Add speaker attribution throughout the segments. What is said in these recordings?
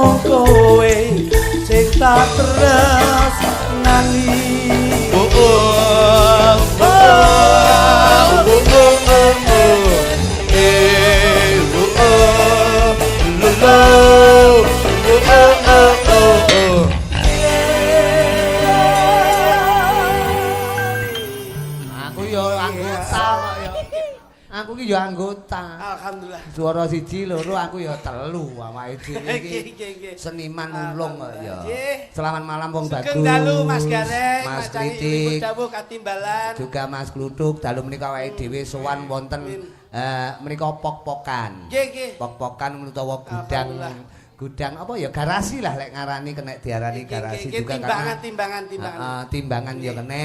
Speaker 1: Mung kowe sing tak tresnani.
Speaker 2: Oh oh oh oh oh oh oh. Eh oh oh lo lo oh oh oh oh oh.
Speaker 3: Aku yo anggota kok ya. Aku ki yo anggota.
Speaker 1: Alhamdulillah.
Speaker 3: Suara siji loro aku ya telu awake dhewe iki.
Speaker 1: Nggih.
Speaker 3: Seniman ulung kok ya.
Speaker 1: Nggih.
Speaker 3: Selamat malam wong bagus.
Speaker 1: Sugeng dalu Mas Gareng,
Speaker 3: Mas
Speaker 1: Mas Cari
Speaker 3: Kritik,
Speaker 1: dawuh katimbalan.
Speaker 3: Juga Mas Kluthuk dalu menika awake dhewe sowan wonten menika pok-pokan.
Speaker 1: Nggih, nggih.
Speaker 3: Pok-pokan utawa gudang
Speaker 1: Alhamdulillah.
Speaker 3: Gudang apa ya, garasi lah lek ngarani, kena diarani garasi
Speaker 1: Nggih,
Speaker 3: juga
Speaker 1: timbangan,
Speaker 3: karena
Speaker 1: timbangan, timbangan.
Speaker 3: Heeh, timbangan ya kena.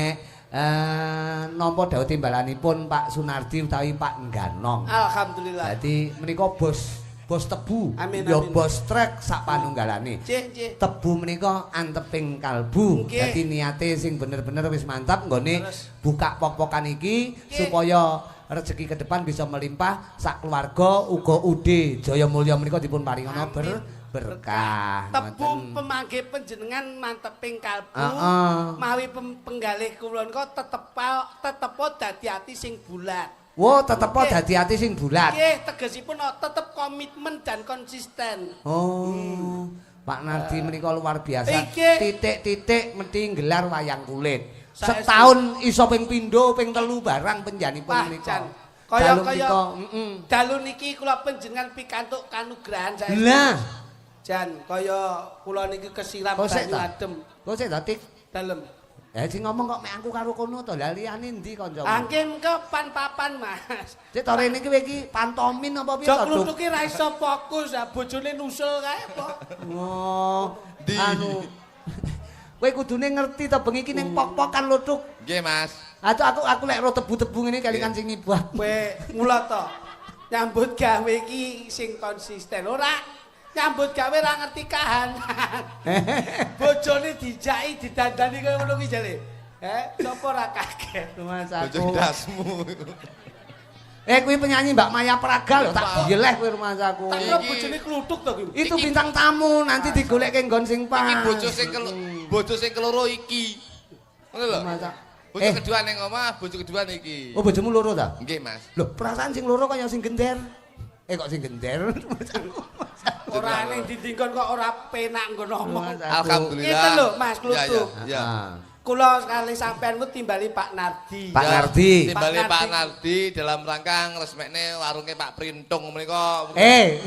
Speaker 3: Nampa dawuh timbalanipun Pak Sunardi utawi Pak Ngganong.
Speaker 1: Alhamdulillah.
Speaker 3: Dadi menika bos bos tebu,
Speaker 1: Amin,
Speaker 3: ya
Speaker 1: amin.
Speaker 3: bos trek sak panunggalane.
Speaker 1: Nggih, nggih.
Speaker 3: Tebu menika anteping kalbu.
Speaker 1: Nggih.
Speaker 3: Dadi niate sing bener-bener wis mantap nggone
Speaker 1: Terus.
Speaker 3: Buka pok-pokan iki
Speaker 1: Nggih.
Speaker 3: Supaya rezeki ke depan bisa melimpah sak keluarga uga UD Jaya Mulya menika dipun paringana berkah.
Speaker 1: Tebu
Speaker 3: Ngoten.
Speaker 1: Pemanggih panjenengan manteping kalbu.
Speaker 3: Heeh.
Speaker 1: Mawi penggalih kula nika tetepo dadi ati sing bulat.
Speaker 3: Wo, tetepo
Speaker 1: Nggih.
Speaker 3: Dadi ati sing bulat.
Speaker 1: Nggih, tegesipun oh, tetep komitmen dan konsisten.
Speaker 3: Oh, Pak Nardi menika luar biasa.
Speaker 1: Iki.
Speaker 3: Titik-titik mesti nggelar wayang kulit.
Speaker 1: Saestu.
Speaker 3: Setahun iso ping pindho, ping telu barang penjanipun
Speaker 1: Wah,
Speaker 3: menika.
Speaker 1: jan. Kaya
Speaker 3: Dalu
Speaker 1: kaya
Speaker 3: menika, heeh.
Speaker 1: dalu niki kula panjenengan pikantuk kanugrahan saestu.
Speaker 3: Lah,
Speaker 1: Jan, kaya kula niki kesiram
Speaker 3: kok sik
Speaker 1: banyu
Speaker 3: ta?
Speaker 1: adem
Speaker 3: Kok sik ta, Tik?
Speaker 1: dalem.
Speaker 3: Eh, sing ngomong kok mek aku karo kono to. Lah liyane ndi kancamu?
Speaker 1: Angke mengko pan papan, Mas.
Speaker 3: Cek to rene iki kowe iki pantomin apa piye
Speaker 1: Jok
Speaker 3: to, Duk?
Speaker 1: klutuke ra iso fokus, ah bojone nusul kae apa.
Speaker 3: Oh,
Speaker 2: Ndi?
Speaker 3: anu. Kowe kudune ngerti to bengi iki ning pok-pokan lho, Tuk.
Speaker 2: Nggih, Mas.
Speaker 3: Atau aku lek ro tebu-tebu ngene kelingan sing ngibah.
Speaker 1: Kowe mula to. Nyambut gawe iki sing konsisten. Ora nyambut gawe ra ngerti kahanan. Bojone dijaki didandani kaya ngono kuwi jale. Eh, sapa ora kaget?
Speaker 3: Mas
Speaker 2: Bojo
Speaker 3: aku.
Speaker 2: dasmu.
Speaker 3: Eh, kuwi penyanyi Mbak Maya Praga lho, tak yeleh kowe rumangsaku.
Speaker 1: Tak kira bojone kluthuk to kuwi.
Speaker 3: Itu bintang tamu nanti digolekke nggon sing pas.
Speaker 2: Iki bojo sing keloro iki. Ngono lho.
Speaker 3: Masa-
Speaker 2: Bojo
Speaker 3: Eh.
Speaker 2: kedua ning omah, bojo kedua niki.
Speaker 3: Oh, bojomu loro ta?
Speaker 2: Nggih, Mas.
Speaker 3: Loh, perasaan sing loro kaya sing gender. Eh, kok sing gender?
Speaker 1: Ora ning dindingkon kok ora penak nggon ngomong.
Speaker 2: Alhamdulillah.
Speaker 1: Ngeten lho, Mas
Speaker 2: Ya,
Speaker 1: Kluthuk.
Speaker 2: ya, ya.
Speaker 3: Ah.
Speaker 1: Kula sekali sampean ku timbali Pak Nardi.
Speaker 3: Pak
Speaker 2: Ya,
Speaker 3: Nardi.
Speaker 2: Timbali
Speaker 1: Pak
Speaker 2: Pak
Speaker 1: Nardi.
Speaker 2: Nardi dalam rangka ngresmekne warunge Pak Printung menika.
Speaker 3: Eh.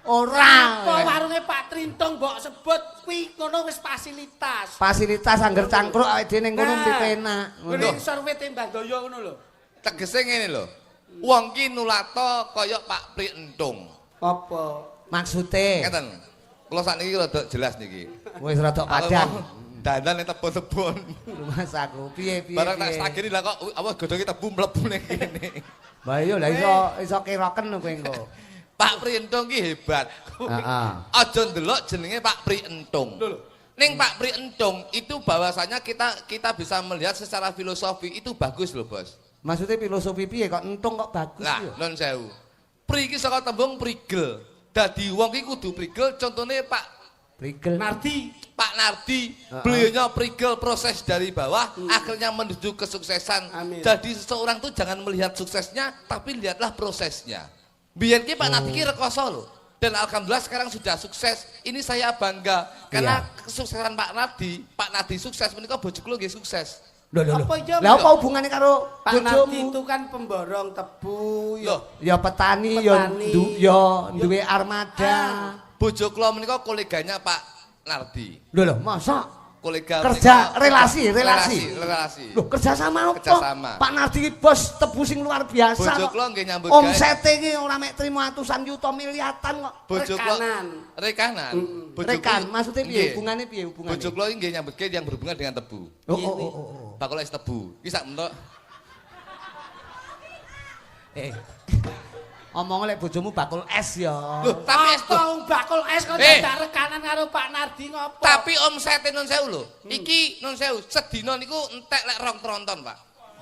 Speaker 3: Ora.
Speaker 1: Apa warunge Pak Trintung mbok sebut kuwi kono wis fasilitas.
Speaker 3: Fasilitas angger cangkruk awake dhewe ning kono mesti penak.
Speaker 1: Ngene isor wit Mbah Doyo ngono lho.
Speaker 2: Tegese ngene lho. Wong ki nulata kaya Pak Printung.
Speaker 1: Apa?
Speaker 3: Maksude
Speaker 2: Ngeten. Kula sakniki rada jelas niki.
Speaker 3: Wis rada
Speaker 2: Aku
Speaker 3: padang.
Speaker 2: mau Dandan ning tebon-tebon.
Speaker 3: Rumangsaku piye piye.
Speaker 2: Barang tak
Speaker 3: piye.
Speaker 2: stagiri lah kok apa godhonge tebu mlebu ning kene.
Speaker 3: Lah iya lah iso iso keroken kowe engko.
Speaker 2: Pak Printung ki hebat.
Speaker 3: Heeh.
Speaker 2: Aja ndelok jenenge Pak Printung.
Speaker 1: Lho lho.
Speaker 2: Ning Pak Printung itu bahwasanya kita kita bisa melihat secara filosofi itu bagus loh, Bos.
Speaker 3: Maksudnya filosofi piye kok entung kok bagus
Speaker 2: Lah,
Speaker 3: ya?
Speaker 2: nun sewu. Pri iki saka tembung prigel. Dadi wong ki kudu prigel, contone Pak
Speaker 3: Prigel.
Speaker 1: Nardi.
Speaker 2: Pak Nardi, beliaunya prigel proses dari bawah, akhirnya menuju kesuksesan.
Speaker 1: Amin.
Speaker 2: Jadi seseorang tuh jangan melihat suksesnya, tapi lihatlah prosesnya. Biyen ki Pak Nardi ki rekoso loh. Dan alhamdulillah sekarang sudah sukses. Ini saya bangga karena kesuksesan Pak Nardi, Pak Nardi sukses menika bojo kula nggih sukses.
Speaker 3: Lho lho lho.
Speaker 1: Apa iya,
Speaker 3: Lah apa hubungannya karo
Speaker 1: Pak Nardi
Speaker 3: bojomu?
Speaker 1: itu kan pemborong tebu ya.
Speaker 2: Loh,
Speaker 3: Ya petani, ya
Speaker 1: Petani.
Speaker 3: ya duwe armada.
Speaker 1: Ah.
Speaker 2: Bojo kula menika koleganya Pak Nardi.
Speaker 3: Lho lho, masa
Speaker 2: Kolega
Speaker 3: kerja
Speaker 2: menika-
Speaker 3: relasi, relasi.
Speaker 2: relasi, relasi.
Speaker 3: Loh, kerja sama apa?
Speaker 2: Kerjasama.
Speaker 3: Pak Nardi iki bos tebu sing luar biasa.
Speaker 2: Bojo
Speaker 3: kok.
Speaker 2: kula nggih nyambut gawe.
Speaker 3: Omsete iki ora mek trimo atusan yuta miliatan kok.
Speaker 2: Bojo kula
Speaker 1: Rekanan.
Speaker 2: Rekanan. Bojo
Speaker 3: Rekan,
Speaker 2: kula-
Speaker 3: maksudnya piye
Speaker 2: Nggih.
Speaker 3: hubungane piye hubungane?
Speaker 2: Bojo kula iki nggih nyambut gawe yang berhubungan dengan tebu.
Speaker 3: Oh, oh, oh, oh, oh.
Speaker 2: Bakul es tebu. Iki sak mentok
Speaker 3: Eh. Omong lek bojomu bakul es ya.
Speaker 2: Loh, tapi es
Speaker 1: Apa wong bakul es kok
Speaker 2: Eh.
Speaker 1: dadak rekanan karo Pak Nardi ngopo?
Speaker 2: Tapi omsete nun sewu lho. Iki nun sewu sedina niku entek lek rong tronton, Pak.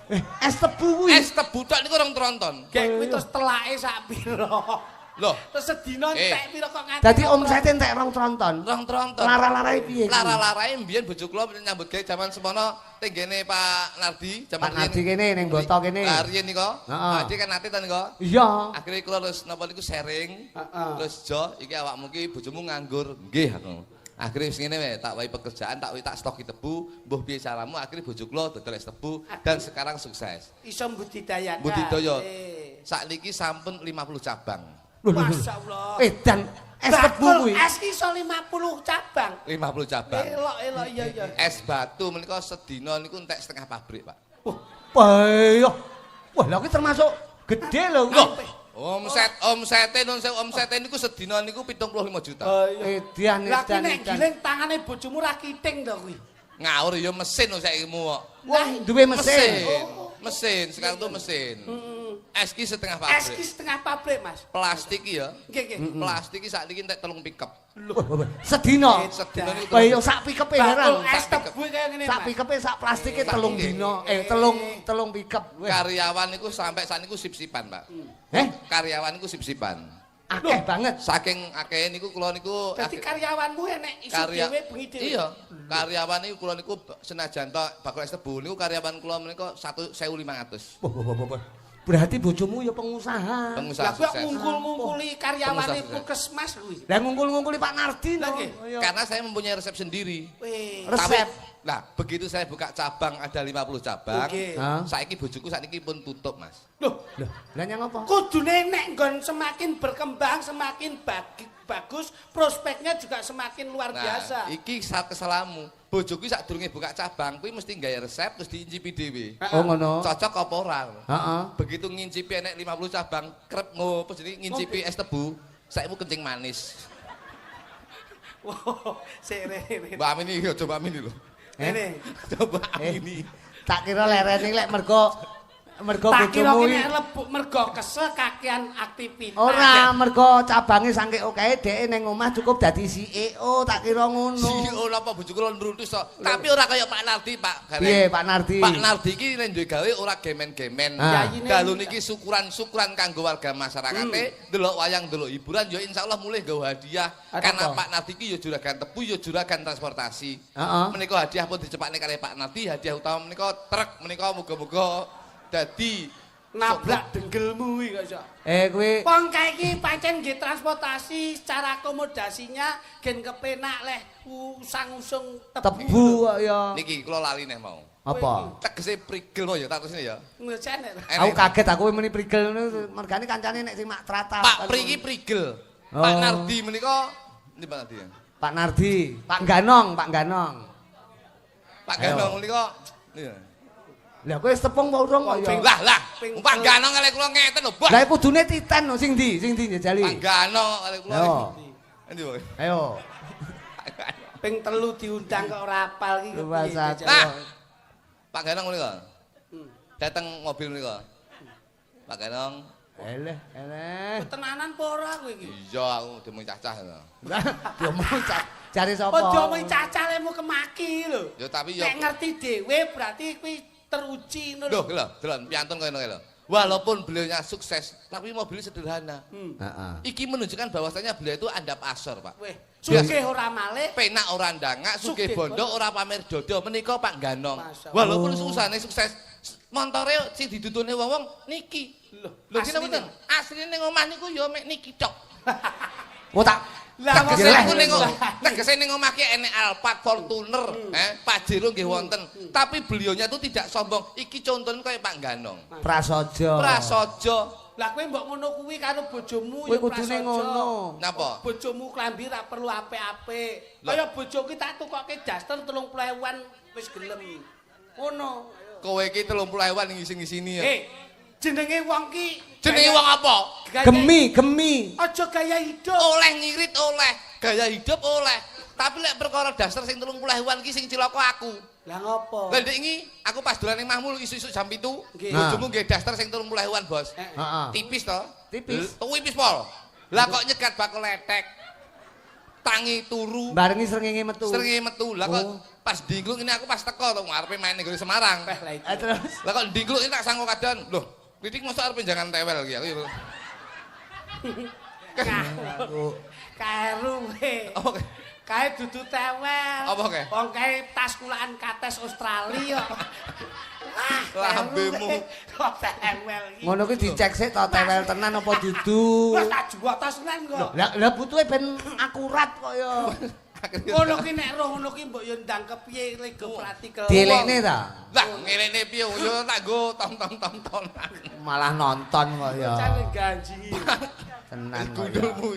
Speaker 3: Eh, es tebu kuwi.
Speaker 2: Es tebu tok niku rong tronton.
Speaker 1: Gek kuwi terus telake sak pira?
Speaker 2: Loh,
Speaker 1: Terus sedina entek pira kok nganti?
Speaker 3: Dadi omsete entek rong tronton.
Speaker 2: Rong tronton.
Speaker 3: Lara-larae piye kuwi?
Speaker 2: Lara-larae mbiyen bojo kula nyambut gawe jaman semono tenggene Pak Nardi, jaman
Speaker 3: Pak Nardi kene ning Boto kene.
Speaker 2: Lah riyen nika.
Speaker 3: Heeh.
Speaker 2: Nardi kan nate ta nika.
Speaker 3: Iya.
Speaker 2: Akhire kula terus napa niku sharing.
Speaker 1: Heeh.
Speaker 2: Terus jo iki awakmu ki bojomu nganggur. Nggih aku. Akhire wis ngene wae, tak wae pekerjaan, tak wae tak stoki tebu, mbuh piye caramu, akhire bojo kula dodol es tebu dan sekarang sukses.
Speaker 1: Iso mbudidayakan.
Speaker 2: Budidaya. Sakniki sampun 50 cabang.
Speaker 3: Lho, lho, lho.
Speaker 1: Masyaallah.
Speaker 3: Edan es tebu kuwi.
Speaker 1: Es ki iso 50 cabang.
Speaker 2: 50 cabang.
Speaker 1: Elok elok iya iya.
Speaker 2: Es batu menika sedina niku entek setengah pabrik, Pak.
Speaker 3: Wah, wah, lha kuwi termasuk gede lho kuwi.
Speaker 2: Loh, omsete nun sewu, omsete niku sedina niku 75 juta.
Speaker 1: Oh iya.
Speaker 3: Edan
Speaker 1: Lah kuwi
Speaker 3: edan
Speaker 1: nek
Speaker 3: edan.
Speaker 1: giling tangane bojomu ra kiting to kuwi.
Speaker 2: Ngawur ya mesin lho saiki-mu kok.
Speaker 3: Wah, duwe mesin.
Speaker 2: Mesin, sekarang tuh mesin. Es ki setengah
Speaker 1: Es ki
Speaker 2: pabrik.
Speaker 1: setengah pabrik, Mas.
Speaker 2: Plastik ki ya.
Speaker 1: Nggih nggih.
Speaker 2: Plastik ki sakniki entek 3 pickup.
Speaker 3: Wah, wah, wah. Sedina.
Speaker 2: Sedina niku
Speaker 3: Wah, iya sak pikepe heran.
Speaker 1: Bakul es tebu kaya ngene,
Speaker 3: Sak
Speaker 1: Mas.
Speaker 3: pikepe sak plastike
Speaker 2: Sak
Speaker 3: 3
Speaker 2: nggih.
Speaker 3: dina, telung pikep. Wah.
Speaker 2: Karyawan niku sampai sakniku sip-sipan, Pak.
Speaker 3: Eh,
Speaker 2: Karyawan niku sip-sipan.
Speaker 3: akeh banget.
Speaker 2: Saking akeh niku kula niku
Speaker 1: Dadi karyawanmu enek iso dhewe bengi dhewe.
Speaker 2: Iya, karyawan niku kula niku senajan to bakul es tebu niku karyawan kula menika 1.500.
Speaker 3: Wah, wah, wah, wah. Berarti bojomu ya pengusaha.
Speaker 2: Pengusaha
Speaker 1: Lah kuwi
Speaker 2: sukses.
Speaker 1: ngungkul-ngungkuli karyawane
Speaker 2: Pengusaha sukses.
Speaker 1: puskesmas kuwi.
Speaker 3: Lah ngungkul-ngungkuli Pak Nardi
Speaker 1: Lah
Speaker 3: no.
Speaker 1: nggih.
Speaker 3: Iya.
Speaker 2: Karena saya mempunyai resep sendiri.
Speaker 1: Weh.
Speaker 3: Resep.
Speaker 2: Tapi, nah, begitu saya buka cabang ada 50 cabang.
Speaker 1: Oke.
Speaker 3: Hah?
Speaker 2: Saiki bojoku sakniki pun tutup, Mas.
Speaker 1: Loh,
Speaker 3: Loh, lah nyang apa?
Speaker 1: kudune nek nggon semakin berkembang, semakin bagus, prospeknya juga semakin luar
Speaker 2: Nah,
Speaker 1: biasa.
Speaker 2: iki saat kesalamu. Bojoku sadurunge buka cabang kuwi mesti nggawe resep terus diincipi dhewe.
Speaker 3: Oh ngono.
Speaker 2: Cocok apa ora?
Speaker 3: Heeh.
Speaker 2: Begitu ngincipi enek 50 cabang, krep ngopo jadi ngincipi es tebu, saiki kencing manis.
Speaker 1: Wow, sik rene.
Speaker 2: Mbak Amini yo coba Amini lho.
Speaker 1: Rene.
Speaker 2: Coba Amini.
Speaker 3: Tak kira lerene lek mergo mergo
Speaker 1: Tak kira
Speaker 3: bojomu
Speaker 1: ki nek
Speaker 3: iki
Speaker 1: lebuk mergo kesel kakean aktivitas.
Speaker 3: ora mergo cabange saking okehe dheke ning omah cukup dadi CEO, tak kira ngono.
Speaker 2: CEO napa bojoku kula nrutus to. Tapi ora kaya Pak Nardi, Pak. Gareng.
Speaker 3: Piye Pak Nardi?
Speaker 2: Pak Nardi iki nek duwe gawe ora gemen-gemen.
Speaker 3: Ah.
Speaker 2: Dalu niki syukuran-syukuran kanggo warga masyarakate, ndelok wayang, ndelok hiburan ya insyaallah mulih nggawa hadiah.
Speaker 3: Ada
Speaker 2: Karena
Speaker 3: apa?
Speaker 2: Pak Nardi iki ya juragan tebu, ya juragan transportasi.
Speaker 3: Heeh.
Speaker 2: Menika hadiah pun dicepakne kalih Pak Nardi, hadiah utama menika truk menika muga-muga dadi
Speaker 1: Nabrak denggelmu kuwi kok iso.
Speaker 3: Kuwi
Speaker 1: Wong kae iki pancen nggih transportasi secara akomodasinya gen kepenak leh usang-usung tebu.
Speaker 3: tebu kok ya.
Speaker 2: Niki kula lali neh mau.
Speaker 3: Apa?
Speaker 2: Tegese prigel kok ya tak terusne ya.
Speaker 1: Ngecen.
Speaker 3: Aku kaget aku muni prigel ngono mergane kancane nek sing mak tratap.
Speaker 2: Pak Pri iki prigel.
Speaker 3: Oh.
Speaker 2: Pak Nardi menika ndi Pak Nardi ya?
Speaker 3: Pak Nardi, Pak Ganong, Pak Ganong.
Speaker 2: Pak
Speaker 3: Ayo.
Speaker 2: Ganong menika iya.
Speaker 3: Lah kowe wis tepung apa urung kok ya?
Speaker 2: Lah lah,
Speaker 1: Ping
Speaker 2: Pak Ganong kalih kula ngeten lho, Bos.
Speaker 3: Lah kudune titen lho sing ndi? Sing ndi njajali?
Speaker 2: Pak Ganong kalih kula.
Speaker 3: Ayo.
Speaker 2: Endi Pak?
Speaker 3: Ayo.
Speaker 1: Ping 3 diundang kok ora apal iki.
Speaker 3: Luar
Speaker 1: kepiye,
Speaker 3: satu.
Speaker 1: Jajal?
Speaker 2: Nah. Pak Ganong menika. Dateng mobil menika. Pak Ganong.
Speaker 3: Eleh, eleh.
Speaker 1: Tenanan apa ora kowe iki?
Speaker 2: Iya aku diomong cacah lho.
Speaker 3: Diomong cari sapa?
Speaker 1: Kok diomong cacah lemu kemaki lho.
Speaker 2: Ya tapi ya
Speaker 1: Nek ngerti dhewe berarti kuwi teruji ngono
Speaker 2: lho, lho, delok piantun kaya ngono lho. Walaupun beliaunya sukses, tapi mobilnya sederhana.
Speaker 3: Heeh.
Speaker 2: Iki menunjukkan bahwasanya beliau itu andap asor, Pak.
Speaker 1: Weh, sugih ora malih.
Speaker 2: Penak ora ndangak, sugih
Speaker 1: Sugih
Speaker 2: bondo ora pamer dodo menika Pak Ganong.
Speaker 1: Masya Allah.
Speaker 2: Walaupun usahane sukses, montore sing didudune wong-wong niki.
Speaker 1: Lho,
Speaker 2: Lho kene
Speaker 1: asline.
Speaker 2: mboten? Asline ning omah niku ya mek niki tok.
Speaker 3: Oh tak
Speaker 1: Lah,
Speaker 2: Tegese
Speaker 3: Jeleh.
Speaker 2: niku ning tegese ning omah ki enek Alphard, Fortuner, Pajero nggih wonten. Tapi beliaunya itu tidak sombong. Iki contone kaya Pak Ganong.
Speaker 3: Prasaja.
Speaker 2: Prasaja.
Speaker 1: Lah kowe mbok ngono kuwi karo bojomu
Speaker 3: Kowe
Speaker 1: ya
Speaker 3: kudune
Speaker 1: prasaja.
Speaker 3: ngono.
Speaker 2: Napa?
Speaker 1: Bojomu klambi ra perlu apik-apik.
Speaker 2: Lho.
Speaker 1: Kaya bojoku tak tukoke daster 30.000-an wis gelem. Ngono.
Speaker 2: Kowe iki 30.000 ngisi-ngisini ya.
Speaker 1: Eh, jenenge wong ki
Speaker 2: Jenenge wong apa?
Speaker 1: gaya-
Speaker 3: Gemi, gemi.
Speaker 1: Aja gaya hidup.
Speaker 2: Oleh ngirit oleh, gaya hidup oleh. Tapi lek perkara daster sing 30.000 ki sing cilaka aku.
Speaker 1: Lah ngopo?
Speaker 2: Lah ndek ingi aku pas dolan ning Mahmul isuk-isuk jam 7,
Speaker 1: Nggih.
Speaker 2: bojomu nggih daster sing 30.000-an, Bos.
Speaker 3: Heeh.
Speaker 2: Tipis to?
Speaker 3: Tipis.
Speaker 2: Tipis pol. Lah kok nyegat bakul letek. Tangi turu,
Speaker 3: Barengi srengenge metu.
Speaker 2: srengenge metu. Lah kok
Speaker 3: Oh.
Speaker 2: pas dingkluk ini aku pas teko to ngarepe main ning gone Semarang.
Speaker 1: Weh lah iki.
Speaker 3: Terus
Speaker 2: Lah kok dingkluk ini tak sangko kadon. Loh, klitik mosok arep jangan tewel iki aku. Ya.
Speaker 3: Aku
Speaker 1: Kaeru kowe.
Speaker 2: Apa kae?
Speaker 1: Kae dudu tewel.
Speaker 2: Apa kae?
Speaker 1: Wong kae tas kulaan kates Australia. Wah,
Speaker 2: Lambemu.
Speaker 1: Kok tewel iki.
Speaker 3: Ngono kuwi dicek sik to tewel tenan apa dudu.
Speaker 1: Wes tak jual tas tenan kok.
Speaker 3: Lah lah butuhe ben akurat kok ya.
Speaker 1: Ngono ki nek roh ngono ki mbok yo ndang kepiye lego practical.
Speaker 3: Dilekne ta?
Speaker 2: Lah ngelekne piye yo tak nggo tonton-tontonan.
Speaker 3: Malah nonton kok ya.
Speaker 1: Cane ganjingi.
Speaker 3: Tenan kok ya.
Speaker 2: Gundulmu.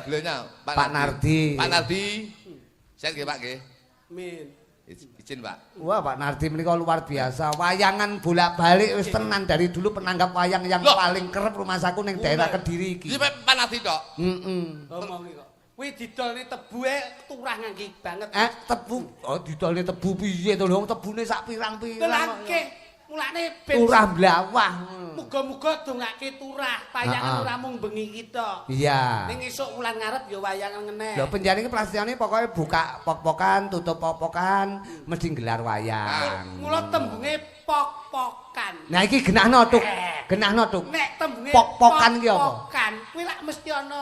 Speaker 2: Beliaunya
Speaker 3: Pak Nardi.
Speaker 2: Pak Nardi. Sehat nggih Pak nggih.
Speaker 1: Min.
Speaker 2: Izin Pak.
Speaker 3: Wah, Pak Nardi menika luar biasa. Wayangan bolak-balik wis tenan dari dulu penanggap wayang yang
Speaker 2: Loh.
Speaker 3: paling kerep rumasaku ning daerah Kediri iki.
Speaker 2: Iki Pak Nardi tok.
Speaker 3: Heeh.
Speaker 1: Omongi kok. Kuwi didolne tebuhe turah ngangge banget.
Speaker 3: Tebu. Oh, didolne tebu piye to lho? Wong tebune sak pirang-pirang.
Speaker 1: Delake. Mulane ben
Speaker 3: Turah blawah.
Speaker 1: Muga-muga dongake turah, payangan ora mung bengi iki tok.
Speaker 3: Iya.
Speaker 1: Ning esuk wulan ngarep ya wayangan meneh.
Speaker 3: Lho penjane iki prasetyane pokoke buka pok-pokan, tutup pok-pokan, mesti gelar wayang.
Speaker 1: Mula tembunge pok-pokan.
Speaker 3: Nah iki genahno tuk. Genahno tuk.
Speaker 1: Nek tembunge
Speaker 3: Pok-pokan iki apa?
Speaker 1: Pok-pokan kuwi lak mesti ana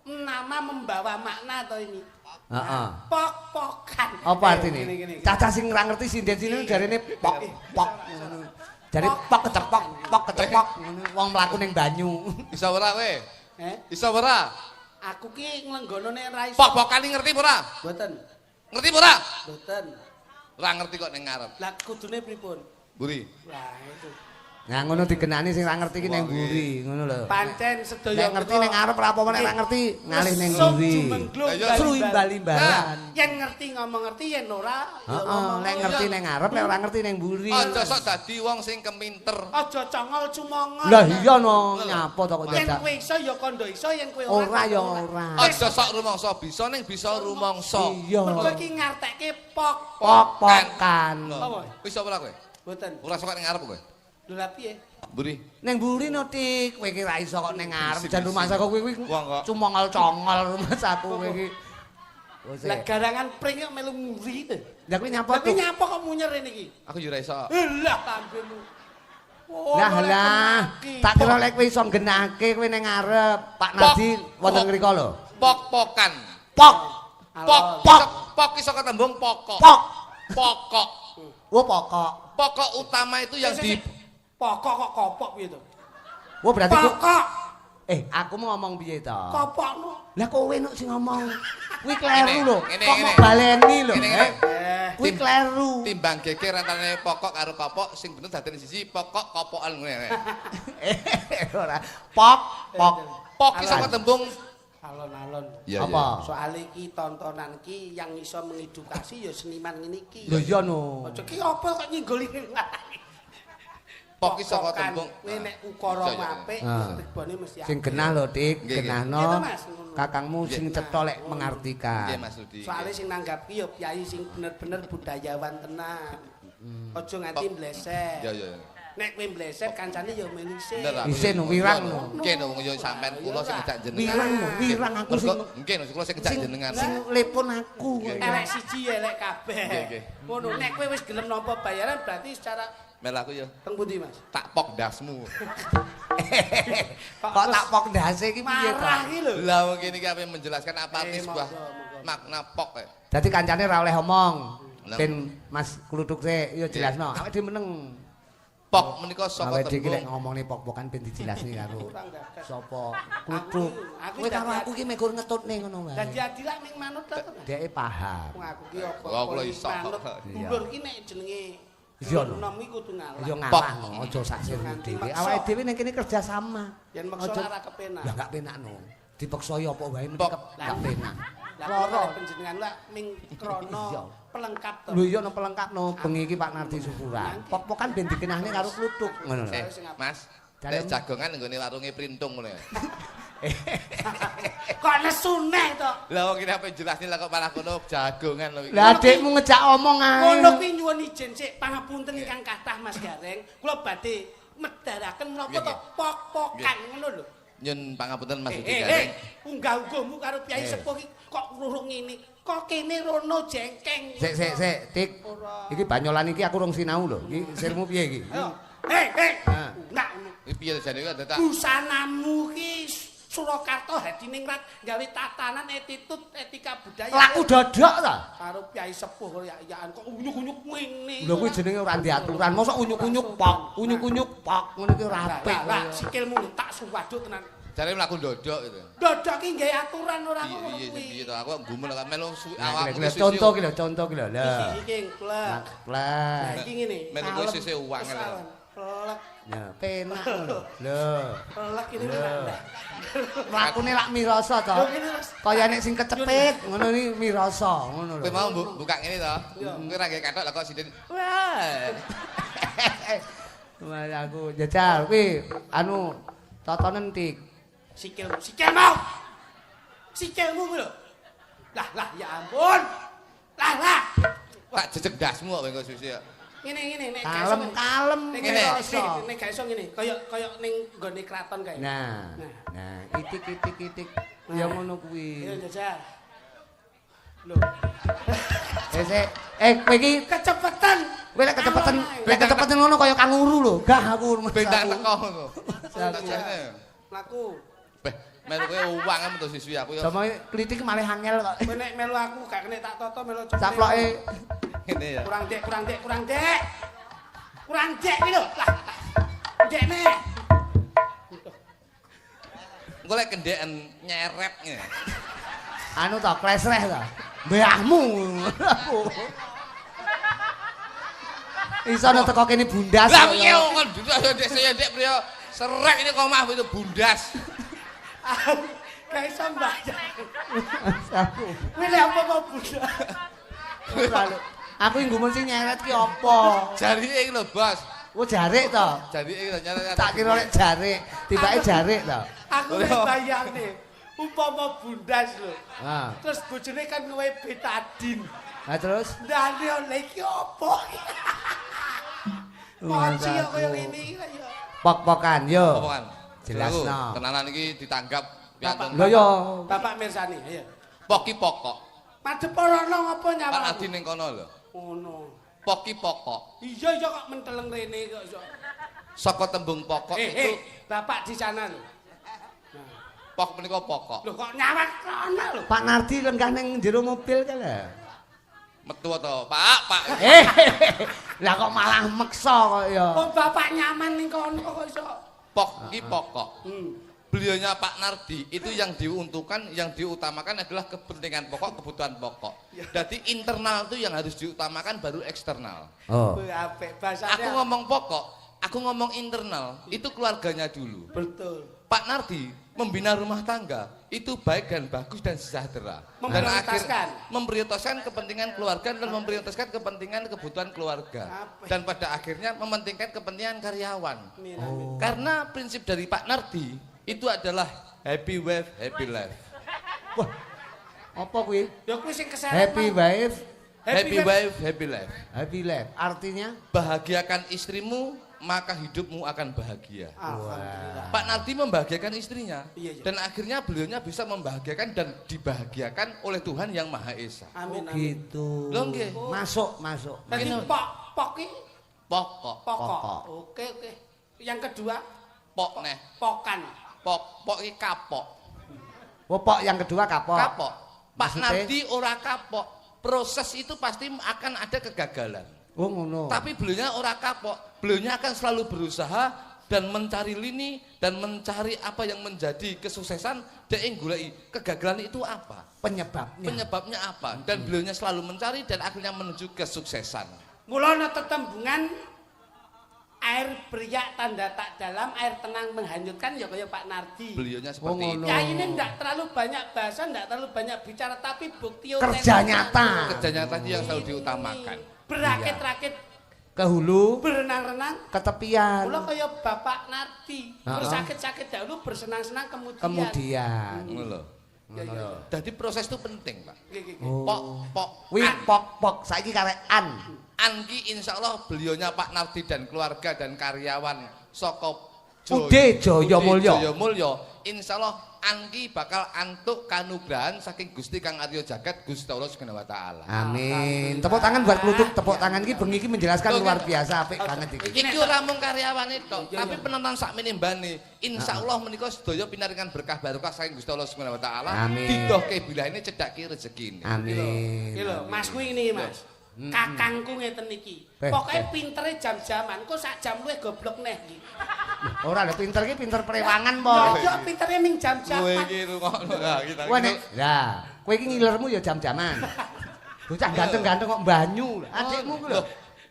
Speaker 1: nama membawa makna to ini.
Speaker 3: Heeh.
Speaker 1: Pok-pokan.
Speaker 3: Apa artine? Cacah sing ora ngerti sinden-sinden jarene pok pok ngono. Jare pok kecepok, pok kecepok ngono wong mlaku ning banyu.
Speaker 2: Iso ora kowe? Iso ora?
Speaker 1: Aku ki nglenggono nek ra iso.
Speaker 2: Pok-pokan iki ngerti ora?
Speaker 1: Mboten.
Speaker 2: Ngerti ora?
Speaker 1: Mboten.
Speaker 2: Ora ngerti kok ning ngarep.
Speaker 1: Lah kudune pripun?
Speaker 2: Mburi.
Speaker 1: Lah itu.
Speaker 3: Nah ngono digenani sing ora ngerti ki ning mburi, ngono lho.
Speaker 1: Pancen sedaya
Speaker 3: Nek ngerti ning ngarep ora apa-apa, nek ora ngerti ngalih ning mburi. Seru imbal-imbalan.
Speaker 1: Yen ngerti ngomong ngerti, yen ora ya
Speaker 3: Heeh,
Speaker 1: ngomong.
Speaker 3: nek ngerti ning ngarep, nek ora ngerti ning mburi.
Speaker 2: Aja sok dadi wong sing keminter.
Speaker 1: Aja congol cumongol.
Speaker 3: Lah iya no, nyapa to kok
Speaker 1: Yen
Speaker 3: dadak.
Speaker 1: kowe iso ya kandha iso, yen kowe ora
Speaker 3: Ora ya ora.
Speaker 2: Aja sok rumangsa bisa ning bisa rumangsa.
Speaker 3: Iya.
Speaker 1: Mergo iki ngartekke pok.
Speaker 3: Pok-pokan.
Speaker 1: Apa?
Speaker 2: Iso ora kowe?
Speaker 1: Mboten.
Speaker 2: Ora sok ning ngarep kowe.
Speaker 1: Lho lah piye?
Speaker 2: Mburi.
Speaker 3: Ning mburi no Tik, kowe iki ra iso kok ning ngarep jan rumangsa kowe kuwi
Speaker 2: Wong kok.
Speaker 3: cumongol-congol rumangsaku kowe iki. Wis.
Speaker 1: Lah garangan pring kok melu muri to.
Speaker 3: Lah kuwi nyapa
Speaker 1: Lah kuwi
Speaker 3: tuh?
Speaker 1: nyapa kok munyer rene iki?
Speaker 2: Aku yo ora iso.
Speaker 1: Lah lambemu. Oh,
Speaker 3: Lah lah, tak kira lek kowe iso nggenahke kowe ning ngarep. Pak Nardi wonten ngriko lho.
Speaker 2: Pok-pokan.
Speaker 3: Pok,
Speaker 2: Pok
Speaker 3: Pok.
Speaker 2: Pok iso ketembung pokok.
Speaker 3: pok.
Speaker 2: Pokok.
Speaker 3: Wo pokok.
Speaker 2: Pokok utama itu yang di
Speaker 1: pokok kok kopok piye to?
Speaker 3: Wo berarti ku,
Speaker 1: Pokok
Speaker 3: aku mau ngomong piye to?
Speaker 1: kopok no.
Speaker 3: Lah kowe nuk sing ngomong. Kuwi kleru lho.
Speaker 2: Ngene,
Speaker 3: Kok
Speaker 2: ngene.
Speaker 3: mau baleni lho.
Speaker 2: Ngene, ngene.
Speaker 3: Kuwi kleru.
Speaker 2: Timbang geger antarane pokok karo kopok sing bener dadene siji pokok kopokan ngene.
Speaker 3: Ora. Pok, pok.
Speaker 2: Pok iso ketembung
Speaker 1: Alon-alon.
Speaker 2: Iya,
Speaker 3: Apa?
Speaker 1: Soale iki tontonan iki yang iso mengedukasi ya seniman ngene iki.
Speaker 3: Lho iya no.
Speaker 1: Aja ki apa kok nyinggoli.
Speaker 2: Pok iso ketembung.
Speaker 1: Kowe nek ukara
Speaker 2: Iya, iya.
Speaker 1: apik, tibane mesti
Speaker 3: Sing genah lho, Dik,
Speaker 2: Nggih, nggih.
Speaker 3: genahno.
Speaker 1: Iya to, Mas, ngono.
Speaker 3: Kakangmu sing cetha lek mengartikan.
Speaker 2: Nggih Mas Rudi.
Speaker 1: Soale sing nanggap ki ya piyai sing bener-bener budayawan tenan. Aja nganti mbleset.
Speaker 2: Iya iya.
Speaker 1: Nek kowe mbleset kancane ya melu isih.
Speaker 2: Bener, aku.
Speaker 3: Isin, wirang no.
Speaker 2: Nggih no wong yo sampean kula sing ngejak jenengan.
Speaker 3: Wirang no, wirang aku sing
Speaker 2: Nggih no kula sing ngejak
Speaker 3: sing
Speaker 2: jenengan.
Speaker 3: sing lepon aku.
Speaker 1: Elek siji ya elek kabeh.
Speaker 2: Nggih, nggih.
Speaker 1: Ngono nek kowe wis gelem nampa bayaran berarti secara
Speaker 2: Mel aku yo
Speaker 1: teng pundi Mas?
Speaker 2: tak pok ndasmu.
Speaker 3: Kok tak pok ndase iki piye to?
Speaker 1: Marah iki lho.
Speaker 2: Lah wong kene iki ape menjelaskan apa arti sebuah
Speaker 1: Monggo, monggo.
Speaker 2: makna pok.
Speaker 3: Dadi kancane ra oleh omong.
Speaker 2: Lah.
Speaker 3: Ben Mas Kluthuk sik yo jelasno. Awake dhewe meneng.
Speaker 2: Pok menika saka
Speaker 3: Awake dhewe iki lek
Speaker 2: tembung
Speaker 3: ngomongne pok-pokan ben dijelasne karo
Speaker 1: Ora gagas.
Speaker 3: sapa Kluthuk.
Speaker 1: Aku
Speaker 3: Kowe karo
Speaker 1: dadi-
Speaker 3: aku iki megur ngetutne ngono wae.
Speaker 1: Dadi adi lak ming manut ta to, Mas?
Speaker 3: Dheke paham.
Speaker 1: Wong aku ki apa?
Speaker 2: Lah, kula iso.
Speaker 1: Manut.
Speaker 3: Iya.
Speaker 1: Dulur ki nek jenenge
Speaker 3: Iya, lho.
Speaker 1: nom iki kudu ngalah.
Speaker 3: Ya
Speaker 2: Pok.
Speaker 3: ngalah no, aja sak sirmu
Speaker 1: Nganti
Speaker 3: dhewe.
Speaker 1: maksa.
Speaker 3: Awake dhewe ning kene kerja sama.
Speaker 1: Yen maksa
Speaker 3: Aja-
Speaker 1: ora kepenak.
Speaker 3: Lah gak penak no. Dipeksa ya apa wae mesti
Speaker 2: Pok.
Speaker 3: gak penak.
Speaker 1: Lah
Speaker 3: Loro.
Speaker 1: panjenengan lak ming krana
Speaker 3: Iya.
Speaker 1: pelengkap to.
Speaker 3: Lho iya no pelengkap no bengi iki Pak Nardi syukuran. Pok-pokan ben dikenahne karo kluthuk ngono lho.
Speaker 2: Mas,
Speaker 3: Dalem.
Speaker 2: nek jagongan nggone warunge printung ngono.
Speaker 1: Kok nesu neh to?
Speaker 2: Lah wong kene ape jelasne lah kok malah kono jagongan lho iki.
Speaker 3: Lah adikmu ngejak omong ae.
Speaker 1: Ngono kuwi nyuwun izin sik pangapunten ingkang kathah Mas Gareng. Kula badhe medharaken menapa
Speaker 2: Nggih,
Speaker 1: to pok-pokan ngono lho.
Speaker 2: Nyun pangapunten Mas Rudi
Speaker 1: Eh,
Speaker 2: Gareng.
Speaker 1: unggah-ungguhmu karo piyai sepuh iki kok rurung ngene. Kok kene rono jengkeng.
Speaker 3: Sik sik sik, Tik. Iki banyolan iki aku rong sinau lho. Iki sirmu piye iki?
Speaker 1: Ayo. Hei, hei.
Speaker 3: Ah.
Speaker 1: Nak ngono.
Speaker 2: Iki piye jane kok dadak
Speaker 1: Busanamu ki Surakarta Hadiningrat gawe tatanan attitude etika budaya.
Speaker 3: Laku dodok ta?
Speaker 1: Karo piyai sepuh ya-yaan kok unyuk-unyuk ngene.
Speaker 3: Lho kuwi jenenge ora diaturan. Mosok unyuk-unyuk pok, unyuk-unyuk pok ngono ki ora apik.
Speaker 1: Lah sikilmu tak suwaduk tenan.
Speaker 2: Jare mlaku ndodok gitu.
Speaker 1: Ndodok ki nggawe aturan ora ngono kuwi.
Speaker 2: Iya piye to aku gumun kok melu awakmu.
Speaker 3: Contoh ki lho, contoh ki lho. Lah.
Speaker 1: Iki klek.
Speaker 3: Klek.
Speaker 1: Iki ngene.
Speaker 2: Melu kowe sisih uang lho.
Speaker 1: Plek.
Speaker 3: Ya, penak ngono. Lho.
Speaker 1: Plek ini penak.
Speaker 3: Mlakune lak mirasa to. Kaya nek sing kecepit ngono iki mirasa ngono lho.
Speaker 2: Kowe mau buka ngene to. Kowe ra nggae kathok lah kok sinden. Wah.
Speaker 3: Wah aku jajal kuwi anu totonen tik.
Speaker 1: Sikilmu, sikilmu. Sikilmu kuwi lho. Lah lah ya ampun. Lah lah.
Speaker 2: Tak jejeg ndasmu kok engko susi kok.
Speaker 1: Ngene-ngene nek
Speaker 3: kalem-kalem
Speaker 1: ngene. Nek gak iso ngene, kaya ning nggone kraton kae.
Speaker 3: Nah. Nah, itik-itik-itik ya ngono kuwi.
Speaker 1: Ayo jajal. Lho.
Speaker 3: Kowe iki
Speaker 1: kecepetan.
Speaker 3: Kowe lek kecepetan ngono kaya kanguru lho. Gah aku
Speaker 2: ben tak teko ngono.
Speaker 1: Mlaku.
Speaker 2: Beh, melu kowe uwang metu siswi aku ya.
Speaker 3: Sama klitik malih angel kok.
Speaker 1: Kowe nek melu aku gak kena tak toto melu cemene.
Speaker 3: Saploke
Speaker 2: ngene ya.
Speaker 1: Kurang dek, kurang dek, kurang dek. Kurang dek kuwi lho. Lah. Ndekne.
Speaker 2: Engko lek kendeken nyeret ngene.
Speaker 3: Anu to, klesreh to. Mbahmu. Iso ana teko kene bundas.
Speaker 2: Lah piye kok duduk ndek saya ndek priyo. Serek ini kok omah itu bundas.
Speaker 1: Gak iso mbayang. Aku. Kuwi lek apa-apa bundas.
Speaker 3: Aku nggumun sing nyeret ki apa?
Speaker 2: Jarike iki lho, Bos.
Speaker 3: Oh, jarik to?
Speaker 2: Jarike iki lho nyeret.
Speaker 3: Tak kira lek jarik, tibake jarik to.
Speaker 1: Aku wis bayangne. Umpama bundas lho. Terus bojone kan ngewe betadin.
Speaker 3: Lah terus?
Speaker 1: Ndane oleh iki apa? Moci kaya ngene iki kaya.
Speaker 3: Pok-pokan yo.
Speaker 2: Pok-pokan.
Speaker 3: Jelasno.
Speaker 2: Tenanan iki ditanggap
Speaker 1: Bapak.
Speaker 3: Lho yo.
Speaker 1: Bapak mirsani, ayo.
Speaker 2: Poki pokok.
Speaker 1: Madhep rono ngapa nyawa?
Speaker 2: Pak Adi ning kono lho.
Speaker 1: Ngono.
Speaker 2: Poki pokok.
Speaker 1: Iya iya kok menteleng rene kok iso.
Speaker 2: Saka tembung pokok itu
Speaker 1: Bapak di sana lho.
Speaker 2: Pok menika pokok.
Speaker 1: Lho kok nyawang rono lho.
Speaker 3: Pak Nardi lenggah ning jero mobil kae lho.
Speaker 2: Metu to, Pak, Pak.
Speaker 3: Lah kok malah meksa kok ya.
Speaker 1: Wong bapak nyaman ning kono kok iso.
Speaker 2: Pok iki pokok. Beliaunya Pak Nardi itu yang diuntukkan, yang diutamakan adalah kepentingan pokok, kebutuhan pokok. Jadi internal itu yang harus diutamakan baru eksternal.
Speaker 3: Oh.
Speaker 2: Aku ngomong pokok, aku ngomong internal, itu keluarganya dulu.
Speaker 1: Betul.
Speaker 2: Pak Nardi membina rumah tangga itu baik dan bagus dan sejahtera. Dan akhir memprioritaskan kepentingan keluarga dan memprioritaskan kepentingan kebutuhan keluarga. Dan pada akhirnya mementingkan kepentingan karyawan.
Speaker 1: Oh.
Speaker 2: Karena prinsip dari Pak Nardi itu adalah happy wife, happy life.
Speaker 3: Wah. Apa kuwi?
Speaker 1: Ya kuwi sing keseret.
Speaker 3: Happy wife,
Speaker 2: happy wife, happy life.
Speaker 3: Happy life. Artinya
Speaker 2: bahagiakan istrimu, maka hidupmu akan bahagia.
Speaker 1: Alhamdulillah.
Speaker 2: Pak Nardi membahagiakan istrinya.
Speaker 1: Iya, iya.
Speaker 2: Dan akhirnya beliaunya bisa membahagiakan dan dibahagiakan oleh Tuhan Yang Maha Esa.
Speaker 1: Amin, amin.
Speaker 3: Gitu.
Speaker 2: Lho nggih.
Speaker 3: Masuk, masuk.
Speaker 1: Dadi pok, pok iki
Speaker 2: pokok.
Speaker 1: Pokok. Oke, oke. Yang kedua
Speaker 2: pok neh.
Speaker 1: Pokan.
Speaker 2: Pok, pok iki kapok.
Speaker 3: Oh, pok yang kedua kapok.
Speaker 2: Kapok. Pak
Speaker 3: Maksudnya?
Speaker 2: Nardi ora kapok. Proses itu pasti akan ada kegagalan.
Speaker 3: Oh ngono.
Speaker 2: Tapi beliaunya ora kapok. Beliaunya akan selalu berusaha dan mencari lini dan mencari apa yang menjadi kesuksesan. Dia goleki kegagalan itu apa?
Speaker 3: Penyebabnya.
Speaker 2: Penyebabnya apa? Dan beliaunya selalu mencari dan akhirnya menuju kesuksesan.
Speaker 1: Mula ana tetembungan air beriak tanda tak dalam, air tenang menghanyutkan ya kaya Pak Nardi.
Speaker 2: Beliaunya seperti itu.
Speaker 1: Ya ini ndak terlalu banyak bahasa, ndak terlalu banyak bicara, tapi bukti
Speaker 3: kerja nyata.
Speaker 2: Kerja nyata itu yang selalu diutamakan.
Speaker 1: Berakit-rakit
Speaker 3: ke hulu,
Speaker 1: berenang-renang
Speaker 3: ke tepian.
Speaker 1: Mula kaya Bapak Nardi, bersakit-sakit dahulu, bersenang-senang kemudian.
Speaker 3: Kemudian.
Speaker 2: Ngono lho.
Speaker 1: Ya, ya.
Speaker 2: Jadi proses itu penting, Pak.
Speaker 3: Oh.
Speaker 2: Pok, pok,
Speaker 3: wi pok, pok. Saiki karek an.
Speaker 2: An ki insyaallah beliaunya Pak Nardi dan keluarga dan karyawan saka
Speaker 3: Ude Jaya Mulya.
Speaker 2: Jaya Mulya Insyaallah anki bakal antuk kanugrahan saking Gusti Kang Arya Jagat Gusti Allah Subhanahu wa taala.
Speaker 3: Amin. Tepuk tangan buat Kluthuk, tepuk tangan iki bengi iki menjelaskan luar biasa apik banget iki.
Speaker 2: Iki ora mung karyawane tok, tapi penonton sakmene mbane. Insyaallah menika sedaya pinaringan berkah barokah saking Gusti Allah Subhanahu wa taala. Didohke bilahine cedhake rezekine.
Speaker 3: Amin.
Speaker 1: Iki lho, Mas kuwi ngene iki, Mas. Kakangku ngeten iki. Pokoke pintere jam-jaman, kok sak jam luwih goblok neh iki.
Speaker 3: Ora lho pinter iki pinter prewangan po.
Speaker 1: Ya pintere ming jam-jaman.
Speaker 2: Kowe iki rungokno ha kita.
Speaker 3: Kowe nek lah, kowe iki ngilermu ya jam-jaman. Bocah ganteng-ganteng kok banyu. Adikmu ku lho.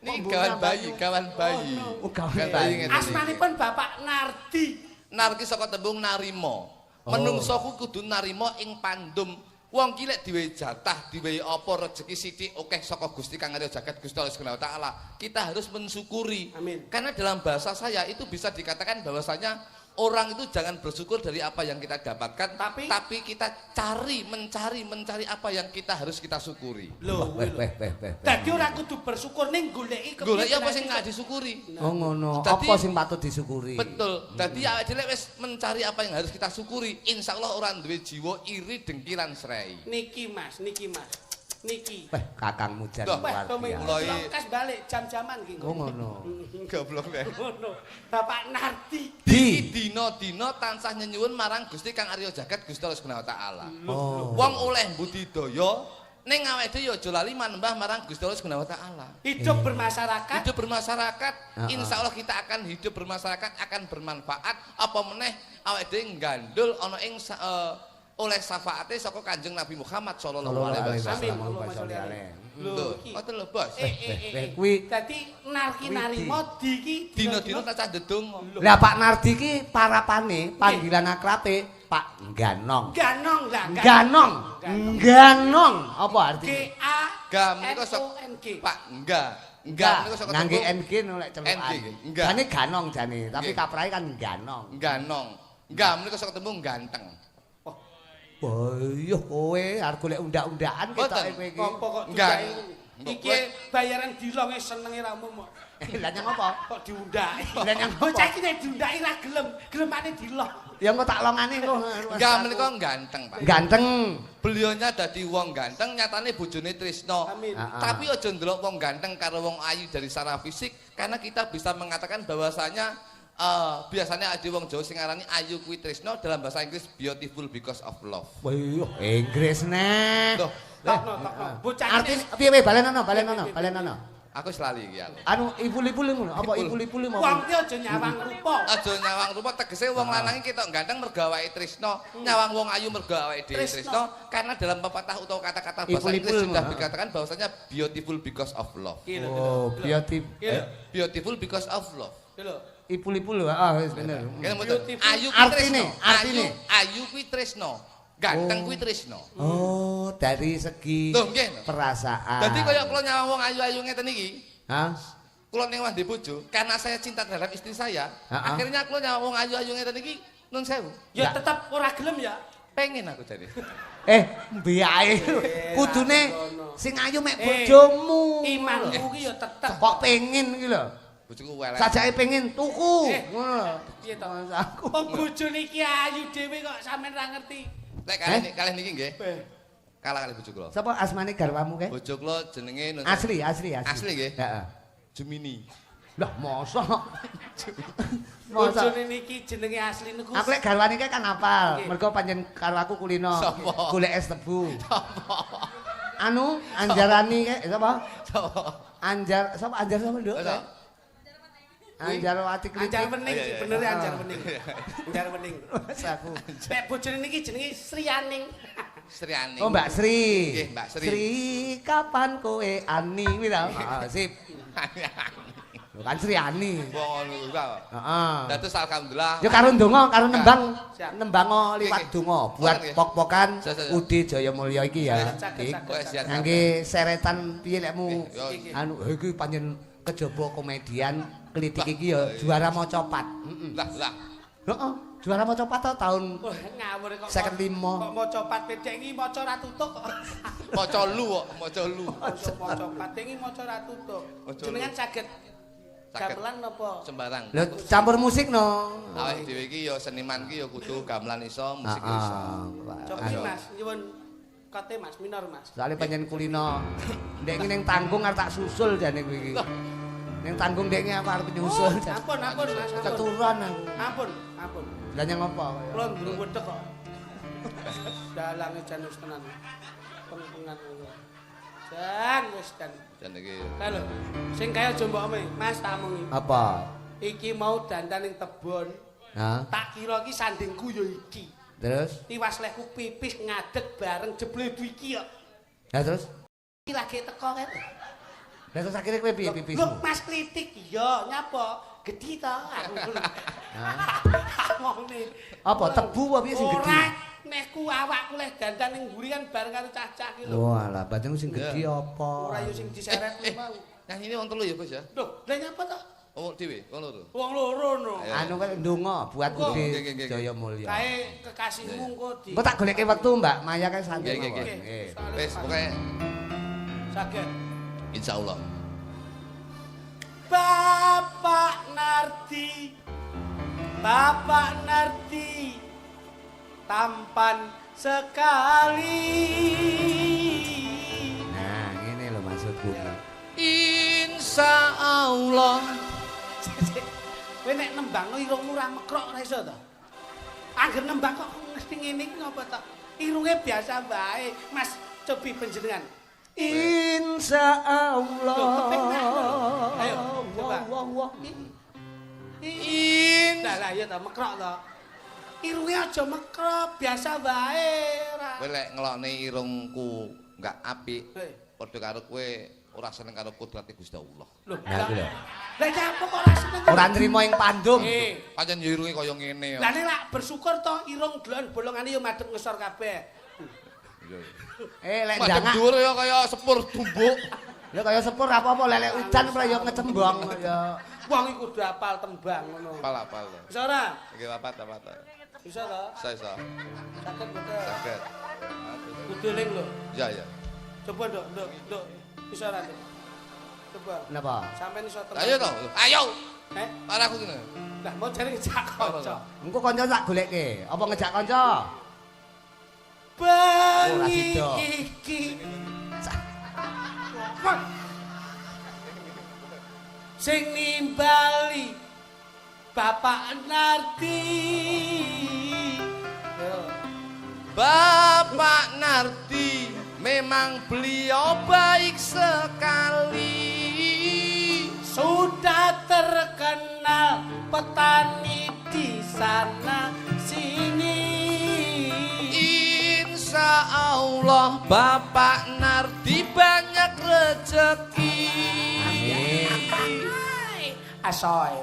Speaker 2: Niki gawan bayi, gawan bayi.
Speaker 3: Oh, gawan bayi.
Speaker 1: Asmanipun Bapak Nardi.
Speaker 2: Narki saka tembung narima. Menungso ku kudu narima ing pandum. Wong ki lek diwehi jatah, diwehi apa rezeki sithik akeh saka Gusti Kang Arya Jagat Gusti Allah Subhanahu wa taala, kita harus mensyukuri.
Speaker 1: Amin.
Speaker 2: Karena dalam bahasa saya itu bisa dikatakan bahwasanya orang itu jangan bersyukur dari apa yang kita dapatkan, tapi kita cari, mencari apa yang kita harus kita syukuri.
Speaker 1: Lho,
Speaker 3: weh.
Speaker 1: Dadi ora kudu bersyukur ning goleki kepiye.
Speaker 2: Goleki apa sing gak disyukuri.
Speaker 3: Oh ngono, apa sing patut disyukuri?
Speaker 2: Betul. Dadi awake dhewe wis mencari apa yang harus kita syukuri, insyaallah ora duwe jiwa iri dengki lan srei.
Speaker 1: Niki Mas, niki Mas. Niki.
Speaker 3: Weh, kakangmu jan luar biasa.
Speaker 1: Kas balik jam-jaman iki.
Speaker 3: Oh ngono.
Speaker 2: Goblok nek.
Speaker 1: Ngono. Bapak Nardi.
Speaker 2: Di dina-dina tansah nyenyuwun marang Gusti Kang Arya Jagat Gusti Allah Subhanahu wa taala. Wong oleh budidaya ning awake dhewe ya aja lali manembah marang Gusti Allah Subhanahu wa taala.
Speaker 1: Hidup bermasyarakat.
Speaker 2: Hidup bermasyarakat, insyaallah kita akan hidup bermasyarakat akan bermanfaat apa meneh awake dhewe nggandul ana ing oleh syafaate saka Kanjeng Nabi Muhammad sallallahu alaihi wasallam. Lho, ngoten lho, Bos.
Speaker 3: Kuwi
Speaker 1: dadi narki narima di iki
Speaker 2: dina-dina tansah ndedonga.
Speaker 3: Lah Pak Nardi iki parapane panggilan akrabe Pak Ganong.
Speaker 1: Ganong lah.
Speaker 3: Ganong. Ganong. Apa artine?
Speaker 1: G A
Speaker 2: N O N G. Pak Ngga.
Speaker 3: Ngga ngangge NG no lek celukan. Jane Ganong jane, tapi kaprahe kan Ganong.
Speaker 2: Ganong. Ngga menika sok ketemu ganteng.
Speaker 3: Wah, iya kowe arep golek undak-undakan ketoke kowe iki.
Speaker 1: Apa kok diundaki? Iki bayaran dilonge senenge ra umum kok.
Speaker 3: Lah nyang apa?
Speaker 1: Kok diundaki?
Speaker 3: Lah nyang apa?
Speaker 1: Bocah iki nek diundaki ra gelem, gelemane dilong.
Speaker 3: Ya engko tak longane engko.
Speaker 2: Enggak menika ganteng, Pak.
Speaker 3: Ganteng.
Speaker 2: Beliaunya dadi wong ganteng, nyatane bojone tresno. Tapi aja ndelok wong ganteng karo wong ayu dari secara fisik, karena kita bisa mengatakan bahwasanya biasanya ada wong Jawa sing ngarani ayu kuwi tresno, dalam bahasa Inggris beautiful because of love.
Speaker 3: Wah, Inggris neh.
Speaker 2: Loh,
Speaker 1: tokno. Bocah
Speaker 3: artine piye piye balenono, balenono.
Speaker 2: Aku wis lali iki aku.
Speaker 3: Anu ipul-ipul ngono, apa ipul-ipul mau.
Speaker 1: Wong ki aja nyawang rupa.
Speaker 2: Aja nyawang rupa tegese wong lanang iki ketok ganteng mergo awake tresno, nyawang wong ayu mergo awake dhewe tresno, karena dalam pepatah utawa kata-kata bahasa Inggris sudah dikatakan bahwasanya beautiful because of love.
Speaker 3: Oh,
Speaker 2: beautiful because of love.
Speaker 1: Lho.
Speaker 3: Ipul-ipul lho, ah wis bener.
Speaker 2: Ayu
Speaker 3: artine,
Speaker 2: ayu kuwi tresno, ganteng kuwi tresno.
Speaker 3: Oh, dari segi perasaan.
Speaker 2: Dadi kaya kula nyawang wong ayu-ayu ngeten iki.
Speaker 3: Hah?
Speaker 2: Kula ning wande bojo, karena saya cinta terhadap istri saya, akhirnya kula nyawang wong ayu-ayu ngeten iki nun sewu.
Speaker 1: Ya tetep ora gelem ya.
Speaker 2: Pengen aku jane.
Speaker 3: Mbiyae. Kudune sing ayu mek bojomu.
Speaker 1: Imanmu ki ya tetep.
Speaker 3: Kok pengen iki lho.
Speaker 2: Bojoku welek.
Speaker 3: Sajake pengen tuku. Ngono lho.
Speaker 1: Piye to? Wong bojone iki ayu dhewe kok sampean ra ngerti.
Speaker 2: Lek kalih niki nggih. Kalah kalih bojo kula.
Speaker 3: Sapa asmane garwamu kae?
Speaker 2: Bojo kula jenenge
Speaker 3: Asli.
Speaker 2: Asli nggih.
Speaker 3: Heeh.
Speaker 2: Gemini.
Speaker 3: Lah mosok.
Speaker 1: Bojone niki jenenge asli niku.
Speaker 3: Aku lek garwane kae kan hafal. Mergo pancen karo aku kulino. Golek es tebu.
Speaker 2: Sapa?
Speaker 3: Anu Anjarani kae sapa?
Speaker 2: Sapa?
Speaker 3: Anjar sapa Anjar sapa, Nduk? Anjarwati Klitik.
Speaker 1: Anjar Wening, bener Anjar Wening. Anjar Wening.
Speaker 3: Wes aku.
Speaker 1: Nek bojone niki jenenge Srianing.
Speaker 2: Srianing.
Speaker 3: Oh, Mbak Sri.
Speaker 2: Nggih, Mbak Sri.
Speaker 3: Sri, kapan kowe ani kuwi ta? Heeh, sip. Lho kan Sriani.
Speaker 2: Wong ngono kuwi ta.
Speaker 3: Heeh.
Speaker 2: Dados alhamdulillah.
Speaker 3: Ya karo ndonga, karo nembang, nembang liwat donga buat pok-pokan UD Jayamulya iki ya. Ngangge seretan piye lekmu anu iki pancen kejaba komedian Klitik iki ya juara macapat.
Speaker 2: Heeh. Lah lah.
Speaker 3: Heeh, juara macapat to tahun
Speaker 1: ngawur kok.
Speaker 3: 55.
Speaker 1: Kok macapat pedhek iki maca ra tutuk kok.
Speaker 2: Maca lu kok, maca lu.
Speaker 1: Macapat iki maca ra tutuk. Jenengan saged Gamelan napa?
Speaker 2: Sembarang.
Speaker 3: Lho campur musik no.
Speaker 2: Awake dhewe iki ya seniman ki ya kudu gamelan iso, musik iso.
Speaker 1: Cobi Mas, nyuwun kote Mas, minor Mas.
Speaker 3: Soale pancen kulino. Ndek ning tanggung arep tak susul jane kowe iki. Ning tanggung ndek aku arep nyusul.
Speaker 1: Ampun, ampun Mas.
Speaker 3: Keturun aku.
Speaker 1: Ampun, ampun.
Speaker 3: Lah nyang apa kaya?
Speaker 1: Kula durung wedhek kok. Dalange jan wis tenan. Peng-pengan ngono. Jan wis jan.
Speaker 2: Jan iki.
Speaker 1: Kae lho, sing kaya aja mbok omong, Mas tak omongi.
Speaker 3: Apa?
Speaker 1: Iki mau dandan ning tebon.
Speaker 3: Hah?
Speaker 1: Tak kira iki sandingku ya iki.
Speaker 3: Terus?
Speaker 1: Tiwas lehku pipis ngadeg bareng jebule iki kok.
Speaker 3: Lah terus?
Speaker 1: Iki lagi teko kae.
Speaker 3: Lah terus akhire kowe piye pipismu?
Speaker 1: Lho Mas Klitik iya nyapa? Gedhi to aku ngono. Ngomong.
Speaker 3: Apa tebu apa piye sing gedhi?
Speaker 1: Ora, nehku awakku leh dandan ning mburi kan bareng karo cah-cah ki lho.
Speaker 3: Walah, badan sing gedhi apa?
Speaker 1: Ora yo sing diseret mau.
Speaker 2: Nyanyine wong telu ya, Bos ya?
Speaker 1: Lho, lha nyapa to?
Speaker 2: Oh, dhewe, wong loro.
Speaker 1: Wong loro no.
Speaker 3: Anu kan ndonga buat Ude Jaya Mulya.
Speaker 1: Kae kekasihmu engko di.
Speaker 3: Engko tak goleke wektu Mbak Maya kae santai.
Speaker 2: Nggih, nggih. Wis, pokoke
Speaker 1: saged.
Speaker 2: Insyaallah.
Speaker 1: Bapak Nardi. Bapak Nardi tampan sekali.
Speaker 3: Nah, ngene lho maksudku.
Speaker 2: Insya Allah.
Speaker 1: Kowe nek nembangno irungmu ora mekrok ora iso to? Angger nembang kok mesti ngene iki ngapa to? Irunge biasa wae. Mas, cobi panjenengan.
Speaker 3: Insya Allah.
Speaker 1: Ayo, coba.
Speaker 2: In.
Speaker 1: Lah lah ya to mekrok to. Irunge aja mekrok, biasa wae ora.
Speaker 2: Kowe lek ngelokne irungku enggak apik, padha karo kowe ora seneng karo kodrate Gusti Allah.
Speaker 1: Lho,
Speaker 3: Lah kuwi lho.
Speaker 1: Lah nyapa kok ora seneng?
Speaker 3: Ora nrimo ing pandum.
Speaker 2: Pancen yo irunge kaya ngene.
Speaker 1: Lah nek lak bersyukur to irung delon bolongane yo madhep ngesor kabeh.
Speaker 3: Lek
Speaker 2: madhep
Speaker 3: ndangak
Speaker 2: dhuwur ya kaya sepur tumbuk.
Speaker 3: Ya kaya sepur apa-apa lek lek udan ora yo ngecembong ya.
Speaker 1: Wong iku kudu hafal tembang ngono.
Speaker 2: Hafal-hafal.
Speaker 1: Bisa ora?
Speaker 2: Iki papat.
Speaker 1: Bisa to?
Speaker 2: Bisa iso.
Speaker 1: Saged mboten?
Speaker 2: Saged.
Speaker 1: Kudu eling lho.
Speaker 2: Iya, iya.
Speaker 1: Coba nduk, nduk, nduk. Bisa ora, Nduk? Coba.
Speaker 3: Napa?
Speaker 1: Sampeyan iso tembang.
Speaker 2: Ayo to. Ayo.
Speaker 1: Para
Speaker 2: aku kene.
Speaker 1: Lah mau jare ngejak kanca.
Speaker 3: Engko kanca tak goleke. Apa ngejak kanca?
Speaker 1: Bengi iki. Sing nimbali Bapak Nardi.
Speaker 2: Bapak Nardi memang beliau baik sekali.
Speaker 1: Sudah terkenal petani di sana sini.
Speaker 2: Insya Allah Bapak Nardi banyak rezeki.
Speaker 3: Amin.
Speaker 1: Asoy.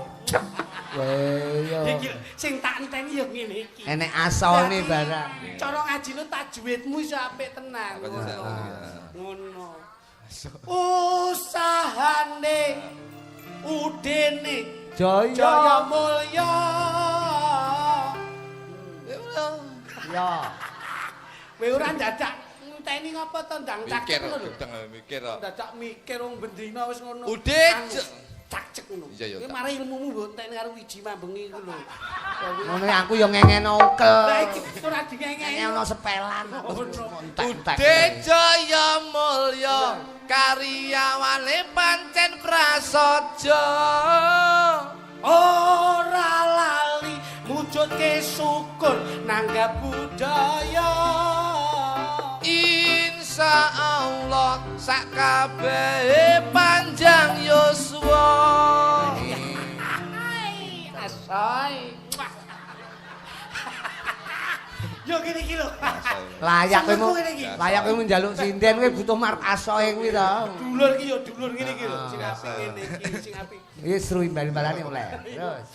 Speaker 3: Weh yo.
Speaker 1: Iki sing tak enteni yo ngene iki.
Speaker 3: Enek asone barang.
Speaker 1: Cara ngajine tajwidmu iso apik tenan. Ngono. Usahane udene
Speaker 3: Jaya
Speaker 1: Jaya Mulya.
Speaker 3: Ya.
Speaker 1: Kowe ora dadak ngenteni ngapa to ndang
Speaker 2: Mikir,
Speaker 1: cak ngono lho.
Speaker 2: Mikir kok.
Speaker 1: Dadak mikir wong bendina wis ngono.
Speaker 2: Ude
Speaker 1: cak-cek ngono.
Speaker 2: Kowe
Speaker 1: mare ilmumu mbok entekne karo wiji mambengi iku lho.
Speaker 3: Ngono aku ya ngengeno ukel.
Speaker 1: Lah iki ora dingengeni.
Speaker 3: Ngengeno sepelan.
Speaker 2: Ude Jaya Mulya karyawane pancen prasaja.
Speaker 1: Ora lali mujudke syukur nanggap budaya.
Speaker 2: Insya Allah sak kabehe panjang yuswa.
Speaker 1: Asoy. Yo ngene iki lho.
Speaker 3: Layak kowe layak kowe njaluk sinden kowe butuh marep asoe kuwi to.
Speaker 1: Dulur iki yo dulur ngene iki lho, sing apik ngene iki, sing apik.
Speaker 3: Iki seru imbal-imbalane oleh. Terus.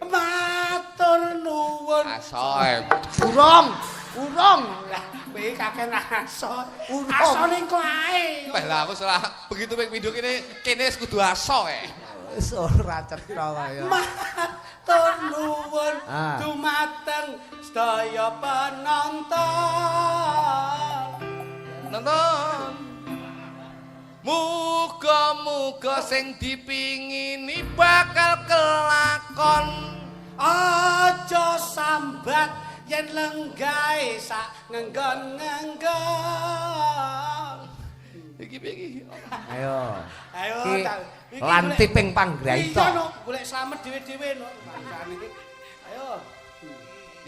Speaker 1: Matur nuwun.
Speaker 2: Asoe.
Speaker 3: Urung, urung.
Speaker 1: Lah kowe kakek aso. Asone engko ae.
Speaker 2: Lah aku salah begitu ping pindho kene kene wis kudu aso e.
Speaker 3: Wis ora cetha kaya.
Speaker 1: Matur nuwun dumateng sedaya penonton.
Speaker 2: Nonton. Muga-muga Muga-muga sing dipingini bakal kelakon.
Speaker 1: Aja sambat yen lenggahe sak ngenggon-ngenggon.
Speaker 2: Iki piye iki?
Speaker 3: Ayo.
Speaker 1: Ayo
Speaker 3: Iki lantiping panggraita.
Speaker 1: Iya no, golek slamet dhewe-dhewe no. Bangsane iki. Ayo.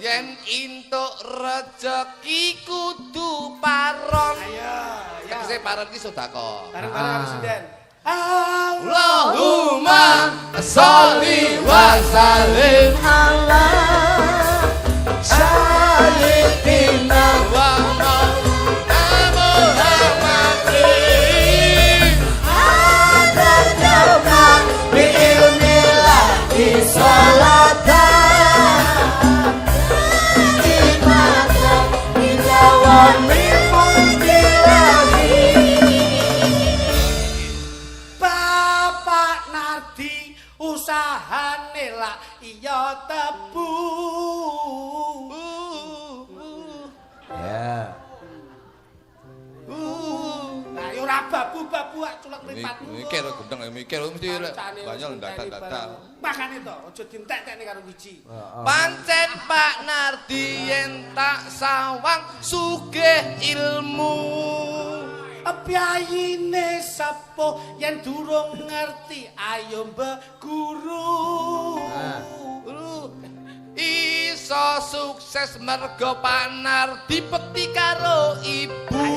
Speaker 2: Yen entuk rejeki kudu paron.
Speaker 1: Ayo, ya.
Speaker 2: Tegese paron ki sedekah.
Speaker 1: Bareng-bareng karo sinden.
Speaker 2: Allahumma sholli wa sallim
Speaker 3: ala sayyidina
Speaker 2: wa maulana Muhammadin.
Speaker 1: Bapak Nardi usahane lak iya tebu.
Speaker 3: Ya.
Speaker 1: Lah ya ora babu-babu ak culek mripatmu.
Speaker 2: Mikir gendeng mikir mesti banyol dadak-dadak.
Speaker 1: Makane to aja dientek-entekne karo wiji.
Speaker 2: Pancen Pak Nardi yen tak sawang sugih ilmu.
Speaker 1: Piyayine sepuh yen durung ngerti ayo mbek guru.
Speaker 2: Iso sukses mergo Pak Nardi bekti karo ibu.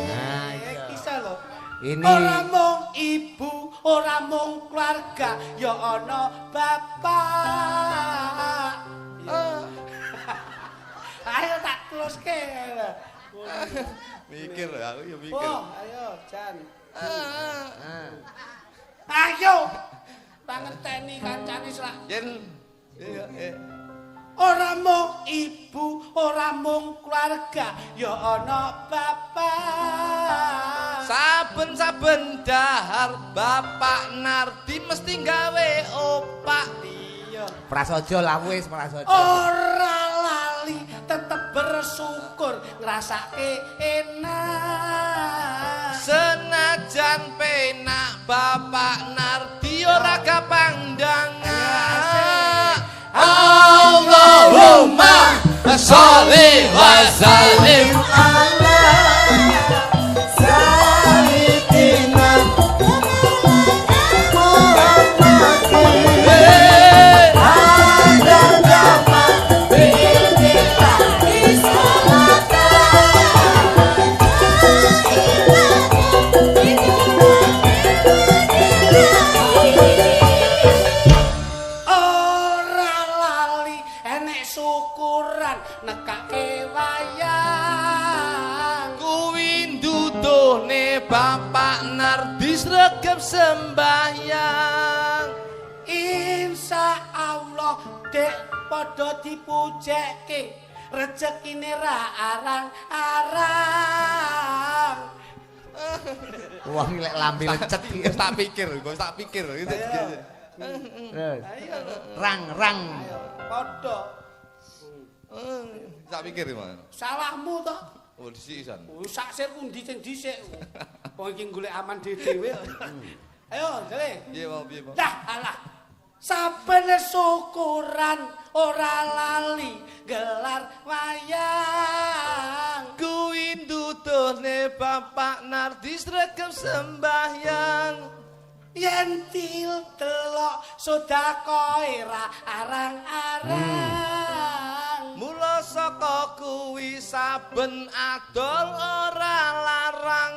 Speaker 3: Nah, iya.
Speaker 1: Iso lho.
Speaker 3: Ini
Speaker 1: Ora mung ibu, ora mung keluarga, ya ana bapak. Ayo tak teruske.
Speaker 2: Mikir aku ya mikir.
Speaker 1: Oh, ayo Jan. Ayo. Pangerteni kancane selak.
Speaker 2: Yen iya
Speaker 1: Ora mung ibu, ora mung keluarga, ya ana bapak.
Speaker 2: Saben-saben dahar Bapak Nardi mesti gawe opak.
Speaker 1: Iya.
Speaker 3: Prasaja lawuhe prasaja.
Speaker 1: Ora lali tetep bersyukur ngrasake enak.
Speaker 2: Senajan penak Bapak Nardi ora gampang ndangak. Allahumma sholli wa sallim
Speaker 3: ala sayyidina Muhammadin.
Speaker 1: Ora lali enek syukuran nekake wayang.
Speaker 2: Kuwi nduduhne Bapak Nardi sregep sembahyang.
Speaker 1: Insya Allah dek padha dipujekke rezekine ra arang-arang.
Speaker 3: Wong lek lambe lecet iki.
Speaker 2: Wis tak pikir, wis tak pikir.
Speaker 3: Terus.
Speaker 1: Ayo
Speaker 3: Rang-rang.
Speaker 1: ayo padha.
Speaker 2: Tak pikir gimana?
Speaker 1: Salahmu to.
Speaker 2: Oh, dhisik isan.
Speaker 1: Oh, sak sir pundi sing dhisik. Wong iki golek aman dhewe. Ayo, jale.
Speaker 2: Piye mau piye mau?
Speaker 1: Dah alah. Saben syukuran ora lali gelar wayang.
Speaker 2: Kuwi nduduhne Bapak Nardi sregep sembahyang.
Speaker 1: Yen tiltelok sedekahe ra arang-arang.
Speaker 2: Mula saka kuwi saben adol ora larang.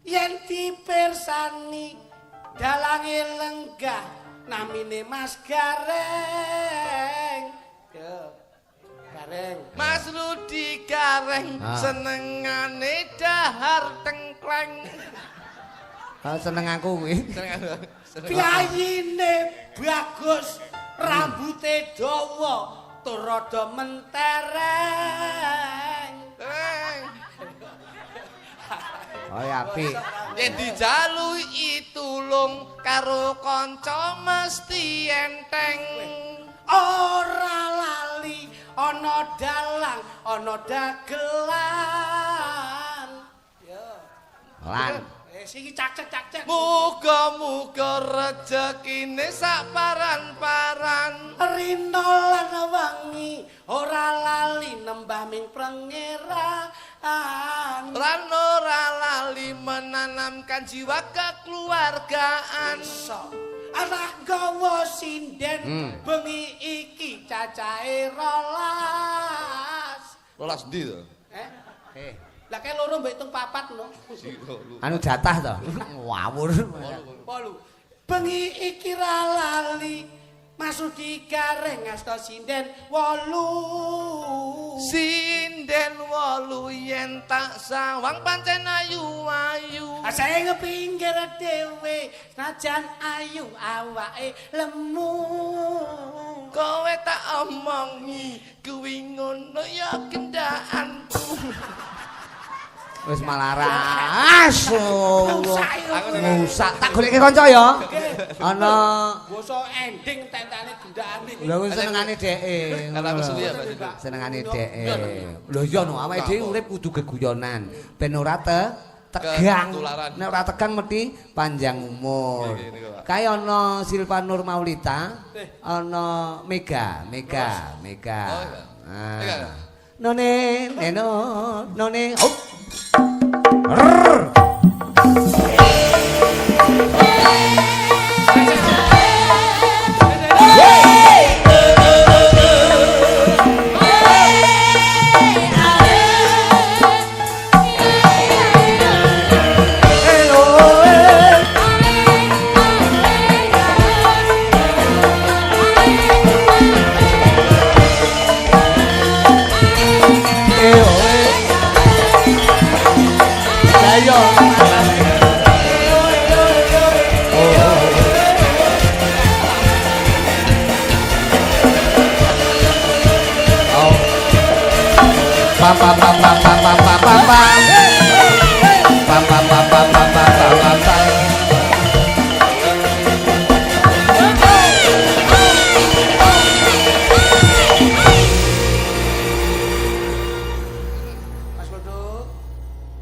Speaker 1: Yen dipirsani dalange lenggah namine Mas Gareng. Yo. Gareng.
Speaker 2: Mas Rudi Gareng senengane dahar tengkleng.
Speaker 3: Seneng aku kuwi.
Speaker 1: Piyayine bagus, rambute dawa, tur rada mentereng.
Speaker 3: Oh ya apik.
Speaker 2: Yen dijaluki tulung karo kanca mesti enteng.
Speaker 1: Ora lali ana dalang, ana dagelan. Yo.
Speaker 3: Lan.
Speaker 1: Wis. Wis iki cak-cak.
Speaker 2: Muga-muga rejekine sak paran-paran.
Speaker 1: Rino lan wengi ora lali nembah ming prengeran.
Speaker 2: Lan ora lali menanamkan jiwa kekeluargaan.
Speaker 1: Iso. Anak gawa sinden bengi iki cacahe 12.
Speaker 2: 12 ndi to?
Speaker 1: Eh. Lah kae loro mbok hitung papat no.
Speaker 3: Anu jatah to. Ngawur.
Speaker 1: 8. Bengi iki ra lali Masudi Gareng asta sinden 8.
Speaker 2: Sinden 8 yen tak sawang pancen ayu-ayu.
Speaker 1: Sing pinggir dhewe senajan ayu awake lemu.
Speaker 2: Kowe tak omongi kuwi ngono ya kendhaanku.
Speaker 3: Wis malah ras. Ngusak tak goleke kanca ya. Ana
Speaker 1: basa ending tentane gendakane.
Speaker 3: Lha wis senengane dheke. Senengane dheke. Lho iya no awake dhewe urip kudu geguyonan ben ora tegang. Nek ora tegang mesti panjang umur. Kae ana Silva Nur Maulita, ana Mega, Mega, Mega. None, neno, none. Hop. Rrrr. Pam pam pam pam pam pam pam pam pam pam pam pam pam pam pam pam.
Speaker 1: Mas Luduk,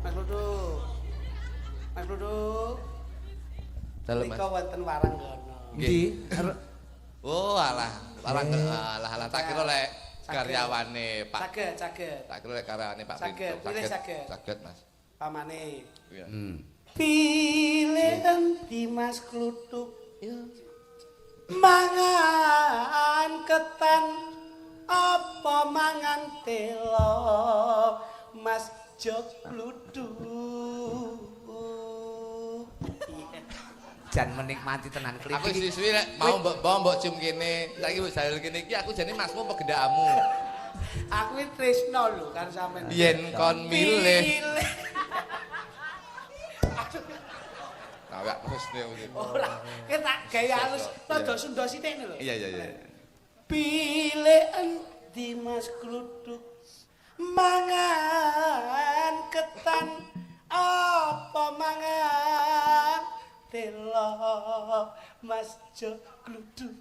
Speaker 1: Mas Luduk, Mas Luduk.
Speaker 2: Dalem Mas.
Speaker 1: Nika wonten waranggana.
Speaker 3: Endi?
Speaker 2: Oh alah, alah alah tak kira lek karyawane Pak.
Speaker 1: Saged, saged.
Speaker 2: Tak kira lek karyawane Pak
Speaker 1: Saged,
Speaker 2: Rinto.
Speaker 1: pilih saged.
Speaker 2: Saged, Mas.
Speaker 1: Pamane.
Speaker 2: Iya.
Speaker 1: Pilih endi Mas Kluthuk? Mangan ketan apa mangan telo Mas Jok Kluthuk.
Speaker 3: Jan menikmati tenan klip.
Speaker 2: Aku suwi-suwi lek mau mbok mbok cium kene, saiki mbok jahil kene iki aku jane masmu apa gendakmu.
Speaker 1: Aku iki tresno lho karo sampean.
Speaker 2: Yen kon milih. Awak terus nih.
Speaker 1: Ora, ki tak gawe halus rada Sunda sithik lho.
Speaker 2: Iya iya iya.
Speaker 1: Pilih endi Mas Kluthuk? Mangan ketan apa mangan telo Mas Jok Kluthuk.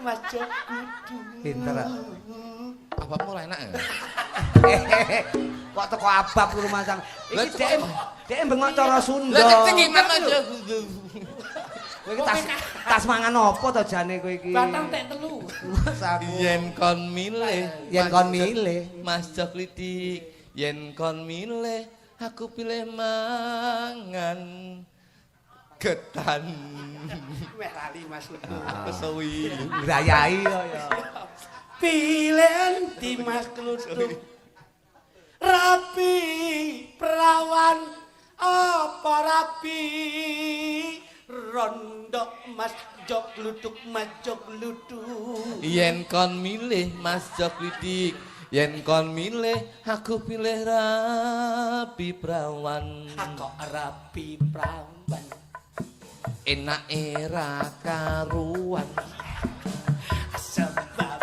Speaker 1: Mas Jok Kluthuk.
Speaker 3: Pinter.
Speaker 2: Ababmu ora enak ya?
Speaker 3: Kok teko abab ku rumasang. Iki dhek bengok cara Sunda.
Speaker 2: Lah cek Mas Jok.
Speaker 3: Kowe iki tas mangan apa to jane kowe iki?
Speaker 1: Batang tek telu.
Speaker 2: Yen kon milih,
Speaker 3: yen kon milih
Speaker 2: Mas Jok Klitik, yen kon milih aku pilih mangan ketan.
Speaker 1: Meh lali Mas Lutu.
Speaker 2: Aku suwi
Speaker 3: ngrayai to ya.
Speaker 1: Pilih endi Mas Kluthuk? Rapi perawan apa rapi rondo Mas Jok Kluthuk, Mas Jok Kluthuk.
Speaker 2: Yen kon milih Mas Jok Klitik, yen kon milih aku pilih rapi perawan.
Speaker 1: Aku rapi perawan.
Speaker 2: Enake ra karuan.
Speaker 1: Sebab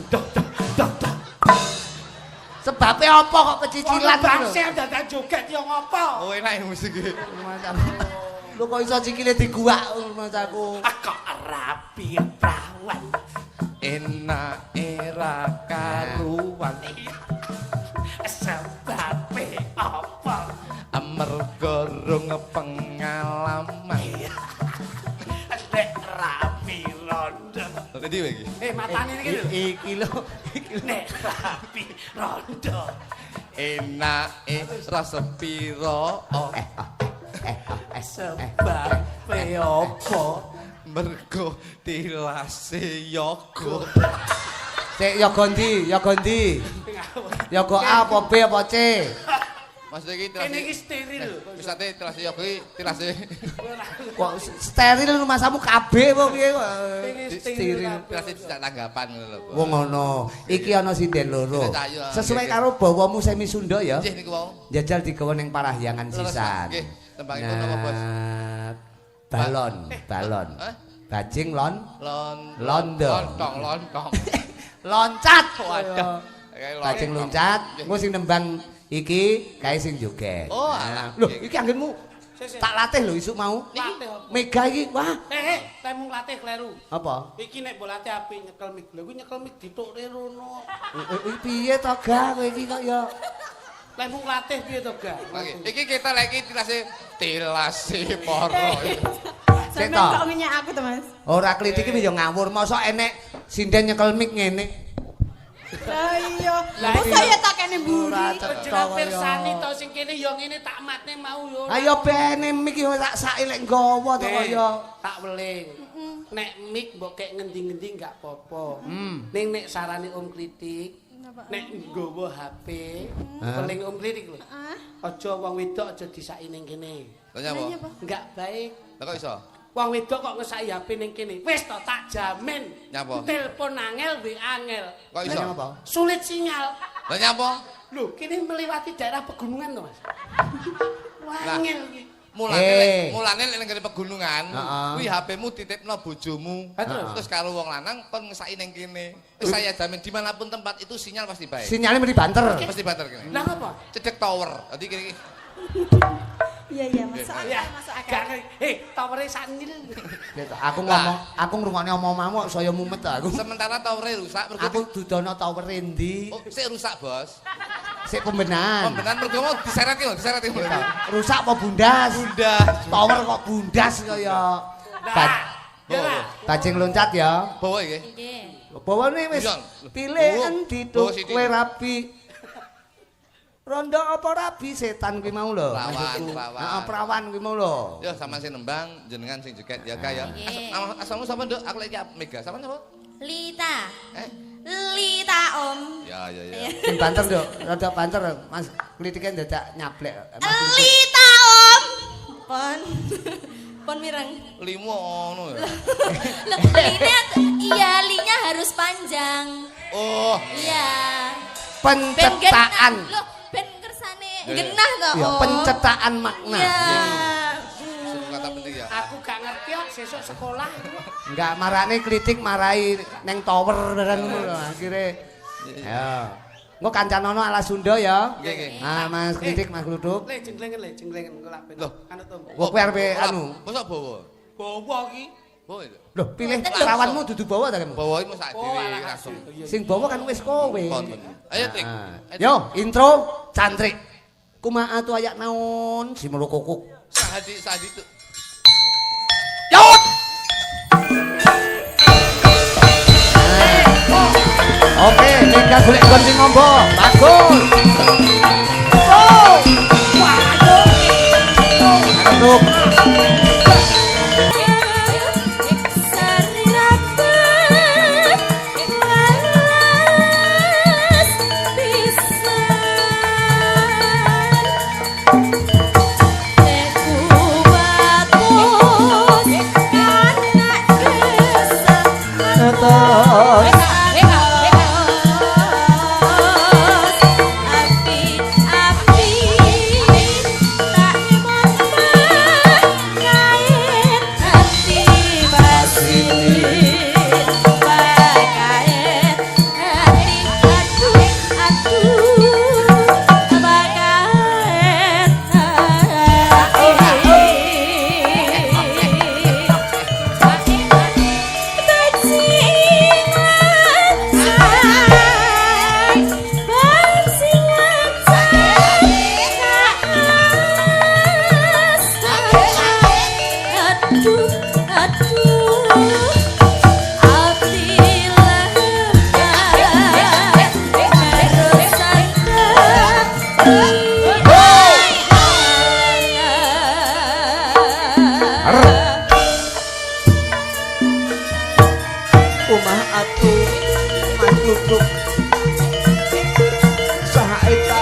Speaker 1: dok dok dok dok.
Speaker 3: Sebabe apa kok kecicilan?
Speaker 1: Bangsa dadak joget yo ngopo?
Speaker 2: Oh enak musik iki.
Speaker 3: Lho kok iso sikile diguwak mas aku.
Speaker 1: Aku rapi perawan.
Speaker 2: Enake ra karuan.
Speaker 1: rondo.
Speaker 2: Endi kowe iki?
Speaker 1: Eh, matane iki lho.
Speaker 3: Iki lho, iki lho.
Speaker 1: Nek rabi rondo.
Speaker 2: Enake rasa piro?
Speaker 1: Sebabe apa?
Speaker 2: Mergo tilase yoga.
Speaker 3: Sik yoga ndi? Yoga ndi? Yoga A apa B apa C?
Speaker 2: Maksud iki tilase.
Speaker 1: Kene iki steril lho.
Speaker 2: Misate tilase yoga iki tilase.
Speaker 3: Kok steril rumasamu KB apa piye kok?
Speaker 1: Steril.
Speaker 2: Tilase tidak tanggapan ngono lho.
Speaker 3: Wong ngono. Iki ana sinden loro. Sesuai karo bawamu semi Sunda ya.
Speaker 2: Nggih niku wau.
Speaker 3: Jajal digawa ning Parahyangan sisan.
Speaker 2: Nggih, tembangipun napa, Bos?
Speaker 3: Balon, balon. Bajing lon londo.
Speaker 2: Lontong, lontong.
Speaker 3: Loncat.
Speaker 2: Waduh.
Speaker 3: Bajing loncat, engko sing nembang iki kae sing joget.
Speaker 2: Oh,
Speaker 3: lho, iki anggenmu tak latih lho isuk mau. Mega iki, wah.
Speaker 1: Lemu latih kleru.
Speaker 3: Apa?
Speaker 1: Iki nek mbok latih apik nyekel mik. Lha kuwi nyekel mik ditokne rono.
Speaker 3: Iki piye to, Ga? Kowe iki kok ya
Speaker 1: lemu latih piye to, Ga?
Speaker 2: Iki kita lagi tilase tilase poro.
Speaker 4: Sampeyan kok ngenyak aku to, Mas?
Speaker 3: Ora klitik iki ya ngawur. Mosok enek sinden nyekel mik ngene.
Speaker 4: Lah iya. Mosok ya tak kene mburi.
Speaker 1: Jenengan pirsani to sing kene ya ngene tak matne mau yo.
Speaker 3: Ayo bene mik yo sak sake lek nggawa to kaya
Speaker 1: tak weling. Nek mik mbok kek ngendi-ngendi enggak apa-apa. Ning nek sarane Om Klitik, nek nggawa HP, weling Om Klitik lho. Aja wong wedok aja disaki ning kene.
Speaker 2: Lha nyapa?
Speaker 1: Enggak baik.
Speaker 2: Lah kok iso?
Speaker 1: Wong wedok kok ngesaki HP ning kene. Wis to tak jamin.
Speaker 2: Nyapa?
Speaker 1: Telepon angel, WA angel.
Speaker 2: Kok iso?
Speaker 1: Sulit sinyal.
Speaker 2: Lah nyapa?
Speaker 1: Lho, kene melewati daerah pegunungan to, Mas. Wah, angel iki.
Speaker 2: Mulane lek ning pegunungan, kuwi HP-mu titipno bojomu. Terus karo wong lanang kon ngesaki ning kene. Wis saya jamin dimanapun tempat itu sinyal pasti baik.
Speaker 3: Sinyalnya mesti banter.
Speaker 2: Pasti banter kene.
Speaker 1: Lah ngapa?
Speaker 2: Cedek tower. Dadi kene iki.
Speaker 4: Iya iya, masuk akal, masuk akal.
Speaker 1: Towere sak nil.
Speaker 3: Aku ngomong, aku ngrungokne omong-omongmu kok saya mumet aku.
Speaker 2: Sementara towere rusak mergo
Speaker 3: aku dudono towere endi?
Speaker 2: Oh, sik rusak, Bos.
Speaker 3: Sik pembenahan.
Speaker 2: Pembenahan mergo mau disereti lho, disereti.
Speaker 3: Rusak apa bundas?
Speaker 2: Bundas.
Speaker 3: Tower kok bundas kaya. Bajing loncat ya.
Speaker 2: Bawa iki.
Speaker 5: Nggih.
Speaker 3: Bawane wis pilih endi tuh kowe rabi. Rondo apa rabi setan kuwi mau lho.
Speaker 2: Perawan.
Speaker 3: Heeh, perawan kuwi mau lho.
Speaker 2: Yo sampean sing nembang, jenengan sing joget ya, Kak ya. Asalmu sapa, Nduk? Aku lek iki Mega. Sampean sapa?
Speaker 5: Lita. Lita, Om.
Speaker 2: Ya ya ya.
Speaker 3: Sing banter, Nduk. Rada banter, Mas. Klitike dadak nyablek.
Speaker 5: Lita, Om. Pon. Pon mireng.
Speaker 2: Limo ngono ya.
Speaker 5: Lho, line iya, linya harus panjang.
Speaker 2: Oh.
Speaker 5: Iya.
Speaker 3: Penciptaan.
Speaker 5: Loh, ben kersane genah to,
Speaker 3: ya, penciptaan makna.
Speaker 5: Iya.
Speaker 2: Kata penting ya.
Speaker 1: Aku gak ngerti kok sesuk sekolah iku.
Speaker 3: Enggak marane klitik marai neng tower barang ngono lho akhire. Ya. Engko kancanono ala Sunda ya.
Speaker 2: Nggih, nggih.
Speaker 3: Ah, Mas Klitik, Mas Kluthuk.
Speaker 1: Le jenglengen, le jenglengen engko lak ben. Anut Om.
Speaker 3: Wah, kowe arepe anu.
Speaker 2: Mosok bawa.
Speaker 1: Bawa iki.
Speaker 2: Bawa itu.
Speaker 3: Loh, pilih perawanmu dudu bawa ta kamu?
Speaker 2: Bawa iki mung sak dhewe langsung.
Speaker 3: Sing bawa kan wis kowe.
Speaker 2: Ayo, Tik.
Speaker 3: Yo, intro cantrik. Kumaha tu ayak naon si melukukuk.
Speaker 2: Sahadi sahadi tu.
Speaker 3: Yaut. Oke, Mega golek gon sing ngombo. Bagus. Oh. Waduh. Kumaha atuh Mas Kluthuk saha eta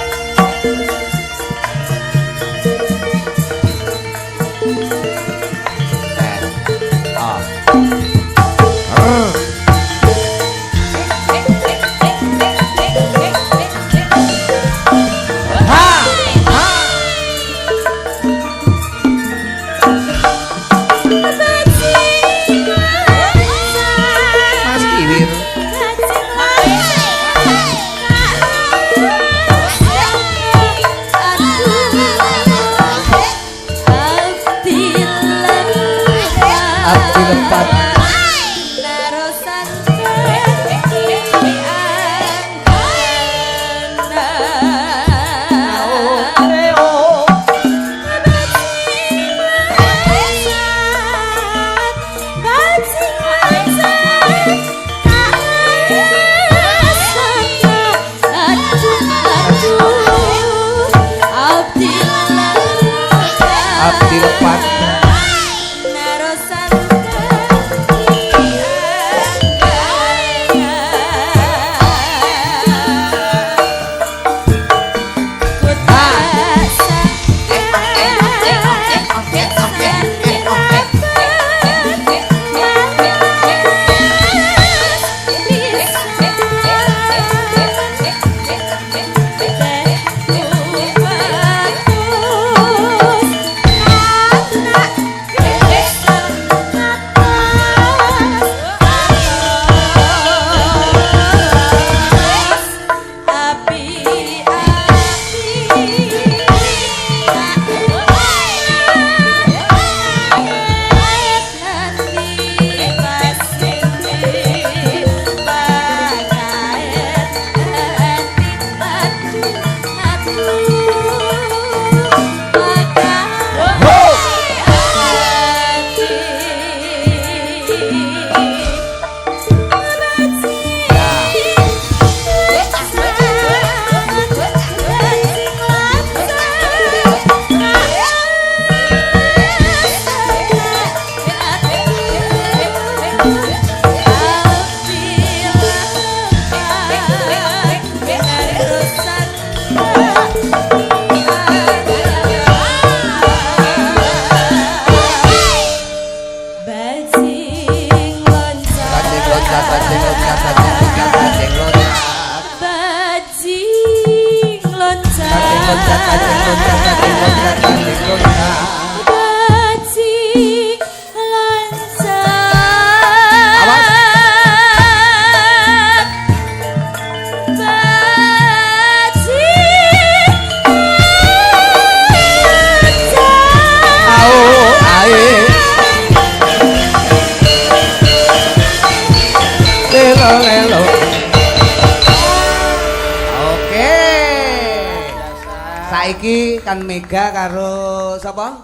Speaker 3: Saiki kan Mega karo sapa?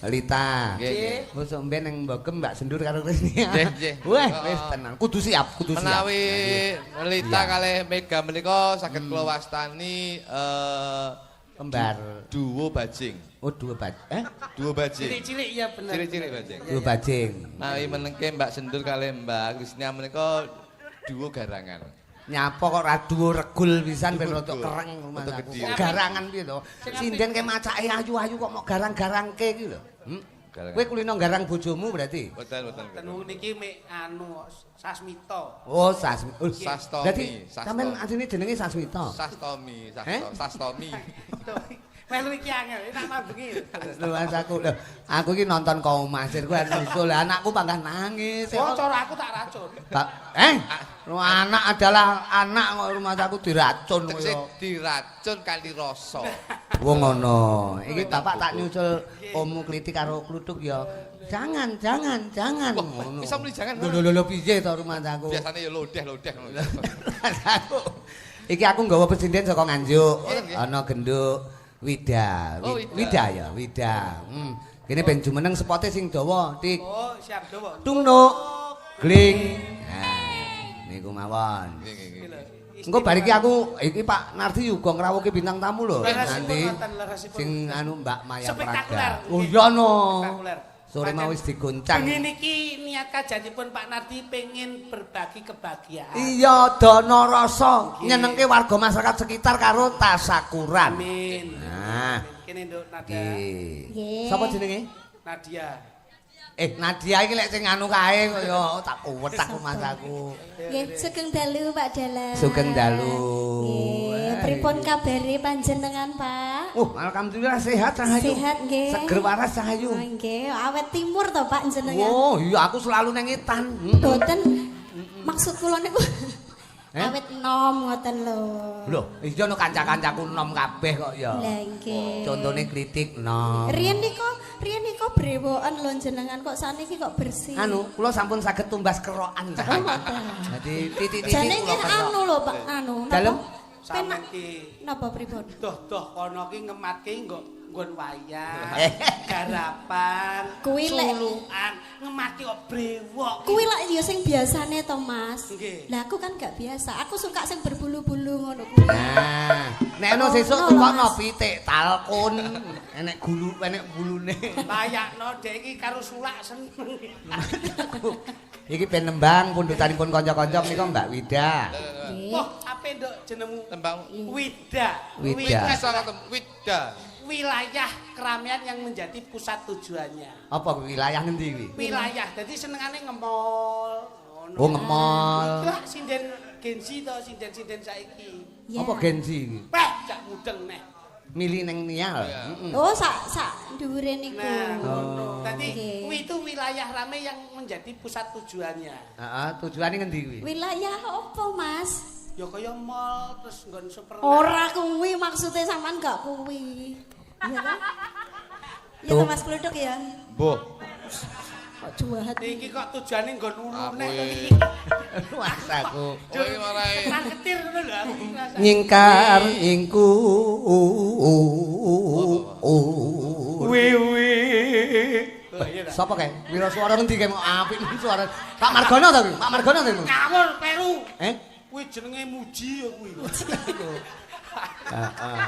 Speaker 3: Lita.
Speaker 2: Nggih.
Speaker 3: Wis mben nang Mbogem Mbak Sendur karo Krisnia.
Speaker 2: Nggih, nggih.
Speaker 3: Wah, wis tenan. Kudu siap, kudu siap.
Speaker 2: Menawi Lita kalih Mega menika saged kula wastani
Speaker 3: kembar
Speaker 2: duo bajing.
Speaker 3: Oh, duo bajing. Eh?
Speaker 2: Duo bajing.
Speaker 1: Cilik-cilik ya bener.
Speaker 2: Cilik-cilik bajing.
Speaker 3: Duo bajing.
Speaker 2: Menawi menengke Mbak Sendur kalih Mbak Krisnia menika duo garangan.
Speaker 3: Nyapa kok ra duo regul pisan ben rada kereng rumangsaku. Garangan piye to? Sinden ke macake ayu-ayu kok mok garang-garangke iki lho. Kowe kulino garang bojomu berarti?
Speaker 2: Mboten, mboten.
Speaker 1: Tenu niki mek anu Sasmita.
Speaker 3: Oh, Sasmita.
Speaker 2: Sastomi.
Speaker 3: Berarti sampean asline jenenge Sasmita.
Speaker 2: Sastomi, Sastomi.
Speaker 1: Melu iki angel, enak mambengi.
Speaker 3: Lho Mas aku, lho aku iki nonton Komasir ku nyusul anakku panggah nangis.
Speaker 1: Oh, cara aku tak racun.
Speaker 3: Anak adalah anak kok rumah aku diracun
Speaker 2: kaya. Diracun kanthi rasa.
Speaker 3: Wong ngono. Iki bapak tak nyusul ommu Kliti karo Kluthuk ya. Jangan, jangan, jangan ngono.
Speaker 2: Bisa muni jangan.
Speaker 3: Lho lho lho piye to rumah aku.
Speaker 2: Biasane ya lodeh-lodeh ngono.
Speaker 3: Iki aku nggawa presiden saka Nganjuk. Ana genduk Wida.
Speaker 2: Oh,
Speaker 3: Wida ya, Wida. Kene ben jumeneng spote sing dawa, Tik.
Speaker 1: Oh, siap dawa.
Speaker 3: Tungno. Gling. Nah, niku mawon. Engko bar iki aku iki Pak Nardi uga ngrawuhke bintang tamu lho. Nanti sing anu Mbak Maya Praga. Oh iya no. Sore mau wis digoncang.
Speaker 1: Bengi niki niat kajanipun Pak Nardi pengen berbagi kebahagiaan.
Speaker 3: Iya, dana rasa nyenengke warga masyarakat sekitar karo tasakuran.
Speaker 1: Amin.
Speaker 3: Nah,
Speaker 1: kene Nduk Nadia.
Speaker 3: Nggih. Sapa jenenge?
Speaker 1: Nadia.
Speaker 3: Nadia iki lek sing anu kae kaya tak kuwet aku Mas aku.
Speaker 5: Nggih, sugeng dalu Pak Dalang.
Speaker 3: Sugeng dalu.
Speaker 5: Nggih, pripun kabare panjenengan, Pak?
Speaker 3: Alhamdulillah sehat Cahayu.
Speaker 5: Sehat nggih.
Speaker 3: Seger waras Cahayu.
Speaker 5: Oh, nggih, awet timur to Pak jenengan.
Speaker 3: Oh, iya aku selalu nang etan.
Speaker 5: Mboten. Maksud kula niku awet nom ngoten lho.
Speaker 3: Lho, iya no kanca-kancaku nom kabeh kok ya.
Speaker 5: Lah nggih.
Speaker 3: Contone kritik nom.
Speaker 5: Riyen nika brewoken lho jenengan kok saniki kok bersih.
Speaker 3: Anu, kula sampun saged tumbas kerokan.
Speaker 5: Oh, ngoten.
Speaker 3: Dadi titik-titik
Speaker 5: jane nggih anu lho Pak, anu
Speaker 3: napa?
Speaker 1: Sampeyan ki
Speaker 5: napa pripun?
Speaker 1: Doh-doh kono ki ngematke nggo nggon wayang, garapan, sulukan, ngematke kok brewok.
Speaker 5: Kuwi lak ya sing biasane to, Mas.
Speaker 1: Lah
Speaker 5: aku kan gak biasa. Aku suka sing berbulu-bulu ngono kuwi.
Speaker 3: Nah, nek ono sesuk tukokno pitik talkun, enek gulu, enek bulune.
Speaker 1: Layakno dek iki karo sulak seneng.
Speaker 3: Iki ben nembang pundhutanipun kanca-kanca menika Mbak Wida.
Speaker 1: Wah, ape nduk jenengmu?
Speaker 2: Tembang
Speaker 1: Wida.
Speaker 3: Wida.
Speaker 2: Wida.
Speaker 1: Wilayah keramaian yang menjadi pusat tujuannya.
Speaker 3: Apa wilayah ngendi kuwi?
Speaker 1: Wilayah. Dadi senengane ngemol.
Speaker 3: Oh, ngemol.
Speaker 1: Lah sinden Genzi to, sinden-sinden saiki.
Speaker 3: Apa Genzi iki?
Speaker 1: Peh, jak mudeng neh.
Speaker 3: Mili neng nial.
Speaker 5: Oh, sak dhuwure niku.
Speaker 1: Nah, ngono. Dadi kuwi itu wilayah rame yang menjadi pusat tujuannya.
Speaker 3: Heeh, tujuane ngendi kuwi?
Speaker 5: Wilayah apa, Mas?
Speaker 1: Ya kaya mall terus nggon supermarket.
Speaker 5: Ora kuwi maksude sampean gak kuwi. Iya kan? Iya to Mas Kluduk ya?
Speaker 2: Mbuh.
Speaker 5: Kok jahat.
Speaker 1: Iki kok tujuane nggon ulune to iki.
Speaker 3: Mas aku.
Speaker 2: Oh iki marai.
Speaker 1: Ketir ngono lho aku rasane.
Speaker 3: Nyingkar nyingku.
Speaker 1: Wiwi.
Speaker 3: Sapa kae? Wira suara ngendi kae apik suara. Pak Margono to kuwi? Pak Margono to kuwi?
Speaker 1: Ngawur Peru.
Speaker 3: Eh?
Speaker 1: Kuwi jenenge Muji ya kuwi.
Speaker 3: Heeh.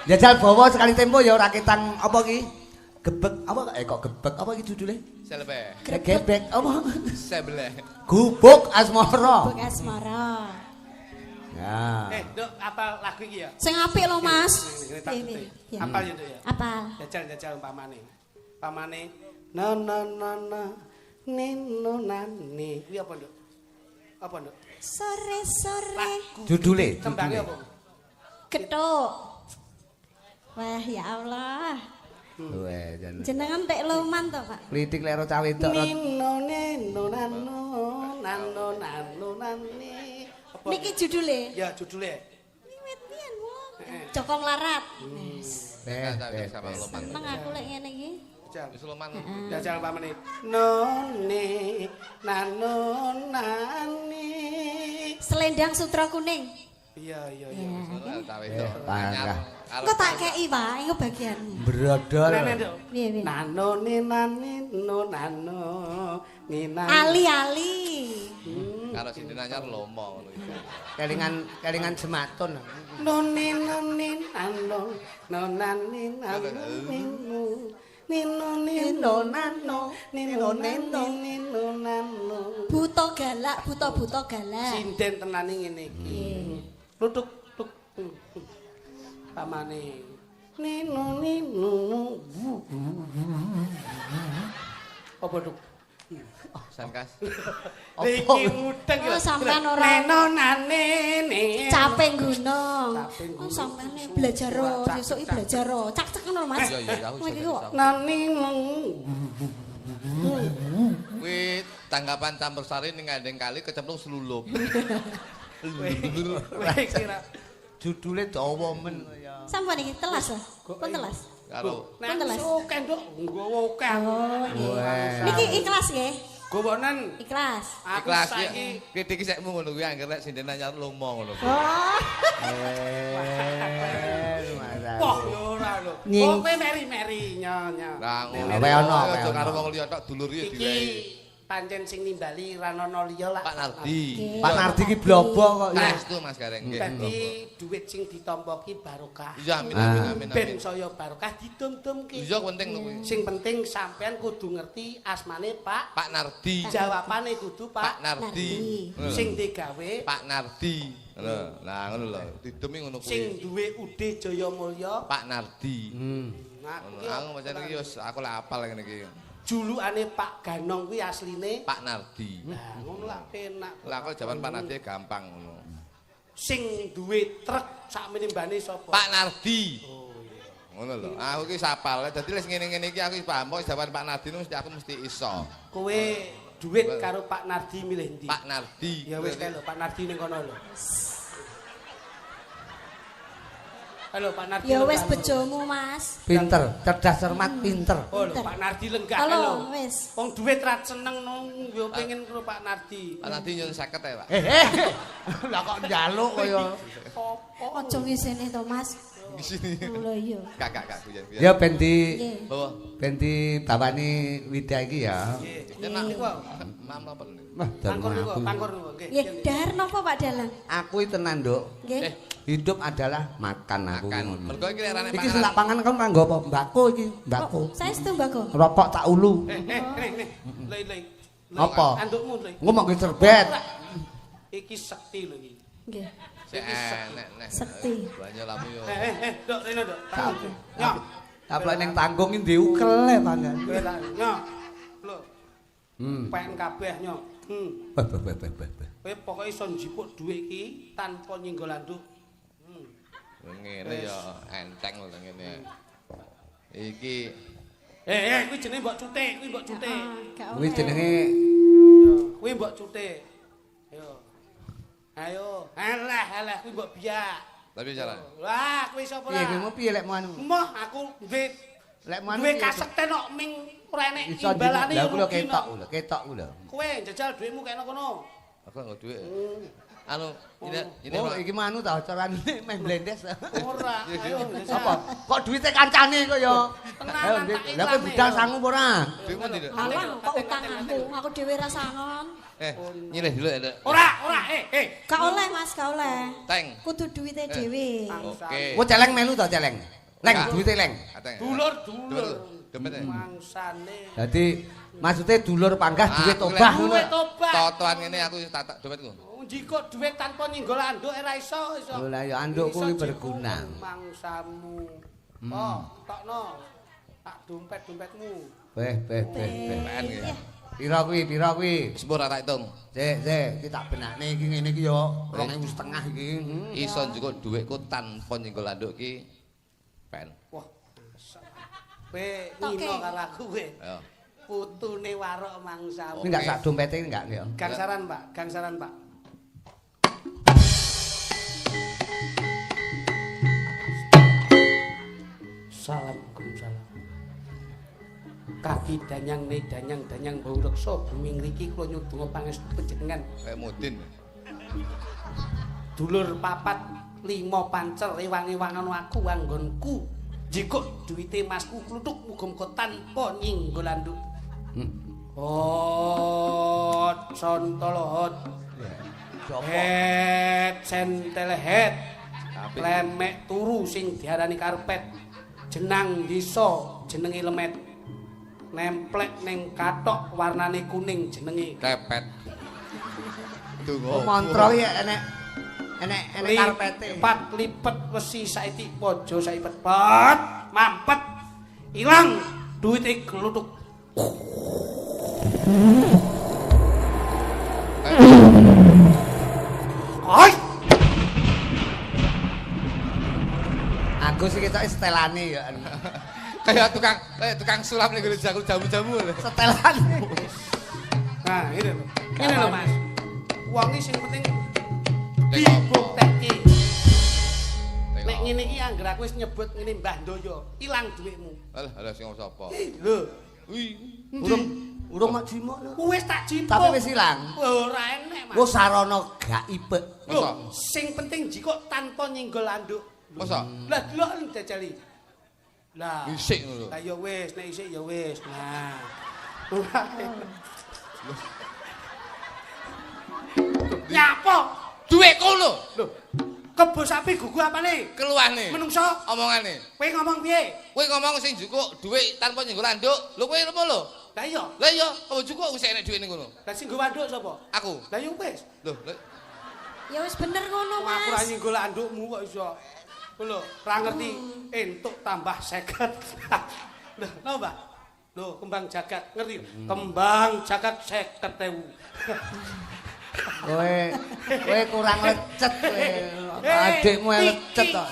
Speaker 3: Jajal bawa sekali tempo ya rakitan apa ki? Gebek apa kok gebek apa iki judule?
Speaker 2: Selebe.
Speaker 3: Gebek apa?
Speaker 2: Sebele.
Speaker 3: Gubuk Asmara.
Speaker 5: Gubuk Asmara.
Speaker 3: Ya.
Speaker 1: Nduk apal lagu iki ya?
Speaker 5: Sing apik lho Mas.
Speaker 1: Apal ya Nduk ya?
Speaker 5: Apal.
Speaker 1: Jajal-jajal umpamane. Pamane na na na na nino nani. Kuwi apa Nduk? Apa Nduk?
Speaker 5: Sore-sore.
Speaker 3: Judule,
Speaker 1: tembange apa?
Speaker 5: Gethuk. Wah, ya Allah.
Speaker 3: Weh,
Speaker 5: jenengan tek loman to, Pak?
Speaker 3: Klitik lek ro cah wedok.
Speaker 1: Nino nino nano nano nano nani.
Speaker 5: Niki judule?
Speaker 1: Ya, judule.
Speaker 5: Wiwit pian mula. Joko Mlarat. Seneng aku lek ngene iki.
Speaker 2: Wis loman.
Speaker 1: Jajal pamane. None nano nani.
Speaker 5: Selendang sutra kuning.
Speaker 1: Iya iya iya.
Speaker 5: Engko tak kei, Pak, engko bagianmu.
Speaker 3: Brodol.
Speaker 5: Piye piye?
Speaker 1: Nano ni nani no nano ni nani.
Speaker 5: Ali-ali.
Speaker 2: Karo sing anyar lomo ngono iki.
Speaker 3: Kelingan jematun.
Speaker 1: No ni no ni nano no nani nano nino. Nino nino nano nino nino nino nano.
Speaker 5: Buta galak, buta-buta galak.
Speaker 1: Sinden tenane ngene iki. Lutuk tuk. Pamane. Nino nino. Apa duk?
Speaker 2: Sangkas.
Speaker 1: Iki mudeng
Speaker 5: lho. Sampean ora
Speaker 1: neno nane ne.
Speaker 5: Capek gunung. Oh sampean belajar ro, sesuk iki belajar ro. Cak-cak ngono Mas.
Speaker 2: Iya iya aku iso.
Speaker 1: Nani.
Speaker 2: Kuwi tanggapan campur sari ning gandeng kali kecemplung selulup.
Speaker 3: Judule dawa men kaya.
Speaker 5: Sampun iki telas lho. Pun telas.
Speaker 2: Karo
Speaker 5: pun telas.
Speaker 1: Oke nduk, nggawa akeh.
Speaker 5: Oh nggih. Niki ikhlas nggih.
Speaker 1: Gowonen.
Speaker 5: Ikhlas.
Speaker 2: Ikhlas iki. Kritik sekmu ngono kuwi angger lek sinden anyar lomo ngono.
Speaker 5: Oh.
Speaker 1: Wah, ora lho. Kowe meri-meri nyonya.
Speaker 2: Lah
Speaker 3: ngono. Ape ono
Speaker 2: karo wong liya tok dulur ya diwehi.
Speaker 1: Iki Pancen sing nimbali ranono liya lak
Speaker 2: Pak Nardi.
Speaker 3: Pak Nardi ki blobo kok ya.
Speaker 2: Saestu Mas Gareng nggih.
Speaker 1: Dadi duit sing ditampa ki barokah.
Speaker 2: Iya amin amin amin.
Speaker 1: Ben saya barokah didum-dumke.
Speaker 2: Iya penting lho kuwi.
Speaker 1: Sing penting sampean kudu ngerti asmane Pak
Speaker 2: Pak Nardi.
Speaker 1: Jawabane kudu
Speaker 2: Pak Nardi.
Speaker 1: Sing digawe
Speaker 2: Pak Nardi. Lho, lah ngono lho. Didumi ngono kuwi.
Speaker 1: Sing duwe UD Jayamulya
Speaker 2: Pak Nardi.
Speaker 1: Aku
Speaker 2: Aku pancen iki wis aku lak apal ngene iki.
Speaker 1: Julukane Pak Ganong kuwi asline
Speaker 2: Pak Nardi.
Speaker 1: Lah ngono lak penak.
Speaker 2: Lah kok jawaban Pak Nardi gampang ngono.
Speaker 1: Sing duwe truk sakmene mbane sapa?
Speaker 2: Pak Nardi.
Speaker 1: Oh iya.
Speaker 2: Ngono lho. Aku iki sapal. Dadi lek ngene-ngene iki aku wis paham kok jawaban Pak Nardi mesti aku mesti iso.
Speaker 1: Kowe duit karo Pak Nardi milih ndi?
Speaker 2: Pak Nardi.
Speaker 1: Ya wis kae lho Pak Nardi ning kono lho. Halo Pak Nardi.
Speaker 5: Ya wis bojomu Mas.
Speaker 3: Pinter, cerdas cermat pinter.
Speaker 1: Oh lho Pak Nardi lenggah lho.
Speaker 5: Wis.
Speaker 1: Wong duit ra seneng nang yo pengen karo Pak Nardi.
Speaker 2: Pak Nardi nyun 50 ya, Pak.
Speaker 3: Lah kok njaluk kaya
Speaker 1: apa?
Speaker 5: Aja ngisene to Mas.
Speaker 2: Ngisini.
Speaker 5: Lho iya.
Speaker 2: Gak gak guyon.
Speaker 3: Ya ben di
Speaker 2: Apa?
Speaker 3: Ben dibawani Wida iki ya.
Speaker 1: Nggih.
Speaker 2: Enak
Speaker 1: Niku wae.
Speaker 2: Mam napa niku?
Speaker 3: Wah,
Speaker 1: Pangkur niku,
Speaker 3: aku.
Speaker 1: pangkur niku nggih.
Speaker 5: Nggih, dahar napa Pak Dalang?
Speaker 3: Aku iki tenan, Nduk.
Speaker 5: Nggih.
Speaker 3: Hidup adalah makan aku
Speaker 2: Makan.
Speaker 3: ngono.
Speaker 2: Mergo iki lek rane
Speaker 3: Iki sing tak pangan kon kanggo apa? Mbako iki, mbako.
Speaker 5: Oh, saestu mbako.
Speaker 3: Rokok tak ulu.
Speaker 1: Nih. Lho lho.
Speaker 3: Apa?
Speaker 1: Andukmu lho.
Speaker 3: Engko mok serbet.
Speaker 1: Iki sekti lho iki.
Speaker 5: Nggih.
Speaker 2: Sik enek neh.
Speaker 5: Sekti.
Speaker 2: Banyak lamu yo.
Speaker 1: Nduk rene nduk. Nyok.
Speaker 3: Taplok ning tanggung iki diukel e panggan.
Speaker 1: Kowe tak nyok. Lho. Pen kabeh nyok.
Speaker 3: Beh.
Speaker 1: Kowe pokoke iso njipuk dhuwit iki tanpa nyinggol anduk.
Speaker 2: Ngene ya enteng lho ngene. Iki
Speaker 1: kuwi jenenge mbok cutik, kuwi mbok cutik.
Speaker 3: Kuwi jenenge
Speaker 1: kuwi mbok cutik. Ayo. Ayo, alah kuwi mbok biak.
Speaker 2: Tapi jalan.
Speaker 1: Wah, kuwi sapa
Speaker 3: ora? Piye kuwi piye lekmu anu?
Speaker 1: Moh aku duwe
Speaker 3: lekmu anu.
Speaker 1: Duwe kasekten kok ming ora enek imbalane.
Speaker 3: Lah kuwi ketok lho, ketok kuwi lho.
Speaker 1: Kowe njajal dhuwitmu kene kono.
Speaker 2: Aku nggo dhuwit. Anu, ini
Speaker 3: oh, iki mah anu ta acarane meh blendes.
Speaker 1: Ora. Ayo
Speaker 3: apa? Kok duwite kancane kok ya?
Speaker 1: Tenanan tak
Speaker 3: Lah kowe budal sangu apa ora?
Speaker 2: Duitmu ndi?
Speaker 5: Alah, kok utang aku. Aku dhewe ra sangon.
Speaker 2: Nyilih dulu ya.
Speaker 1: Ora,
Speaker 5: Gak oleh Mas, gak oleh.
Speaker 2: Teng.
Speaker 5: Kudu duwite dhewe.
Speaker 2: Oke.
Speaker 3: Wo celeng melu ta celeng? Leng, duwite leng.
Speaker 1: Dulur, dulur.
Speaker 2: Mangsane.
Speaker 3: Dadi maksude dulur panggah duit obah ngono.
Speaker 1: Duit obah.
Speaker 2: Totoan ngene aku tak dompetku.
Speaker 1: Njikuk duit tanpa nyinggol anduk ora iso iso.
Speaker 3: Lho lah ya anduk kuwi berguna.
Speaker 1: Mangsamu. Oh, tokno. Tak dompet-dompetmu.
Speaker 3: Beh. Pira kuwi, pira kuwi?
Speaker 2: Wis ora tak hitung.
Speaker 3: Sik, sik, iki tak benakne iki ngene iki ya 2.500 iki.
Speaker 2: Iso njukuk dhuwitku tanpa nyenggol anduk iki pen.
Speaker 1: Wah. Kowe ngino karo aku kowe.
Speaker 2: Ayo.
Speaker 1: Putune warok mangsamu.
Speaker 3: Kuwi enggak sak dompete enggak ya.
Speaker 1: Gangsaran, Pak. Gangsaran, Pak. Salam salam. Kaki danyang ne danyang danyang bau reksa bumi ngriki kula nyudunga pangestu panjenengan.
Speaker 2: Kaya mudin.
Speaker 1: Dulur 4 5 pancer ewang-ewangan aku anggonku. Jikuk duwite masku kluthuk muga-muga tanpa nyinggol anduk. Hot sontolo hot. Het sentel het. Lemek turu sing diarani karpet. Jenang desa jenenge lemet. Nemplek ning kathok warnane kuning jenenge
Speaker 2: kepet. Donga.
Speaker 3: Mantra iki enek enek karpete.
Speaker 1: Lipat lipet wesi saiki pojo saipet pet mampet ilang duwite gluthuk. Oi.
Speaker 3: Aku sih ketoke setelane ya.
Speaker 2: Kayak tukang sulap ning ngene jamu-jamu lho.
Speaker 3: Setelane.
Speaker 1: Nah, ngene lho. Ngene lho, Mas. Wong iki sing penting dibuktekke. Nek ngene iki anggere aku wis nyebut ngene Mbah Ndoyo, ilang dhuwitmu.
Speaker 2: Alah, alah sing sapa?
Speaker 1: Lho.
Speaker 2: Wih,
Speaker 3: urung mak jimuk lho.
Speaker 1: Wis tak jipuk.
Speaker 3: Tapi wis ilang.
Speaker 1: Ora enek, Mas.
Speaker 3: Wis sarana gaib.
Speaker 1: Lho, sing penting jikuk tanpa nyenggol anduk.
Speaker 2: Masa?
Speaker 1: Lah delok jajali. Lah.
Speaker 2: Isik ngono.
Speaker 1: Lah ya wis, nek isik ya wis. Nah. Nyapa?
Speaker 2: Duitku lho.
Speaker 1: Lho. Kebo sapi gugu apane?
Speaker 2: Keluhane.
Speaker 1: Menungso
Speaker 2: omongane.
Speaker 1: Kowe ngomong piye?
Speaker 2: Kowe ngomong sing njukuk dhuwit tanpa nyenggo anduk. Lho kowe apa lho?
Speaker 1: Lah iya.
Speaker 2: Lah iya, apa njukuk wis enek dhuwit ning kono.
Speaker 1: Lah sing nggo anduk sapa?
Speaker 2: Aku.
Speaker 1: Lah iya wis.
Speaker 2: Lho,
Speaker 5: ya wis bener ngono, Mas.
Speaker 1: Aku ora nyenggo andukmu kok iso. Lho, ora ngerti entuk tambah 50. Lho, napa, Mbah? Lho, kembang jagat, ngerti? Kembang jagat 50.000.
Speaker 3: Kowe kurang lecet kowe. Adikmu lecet kok.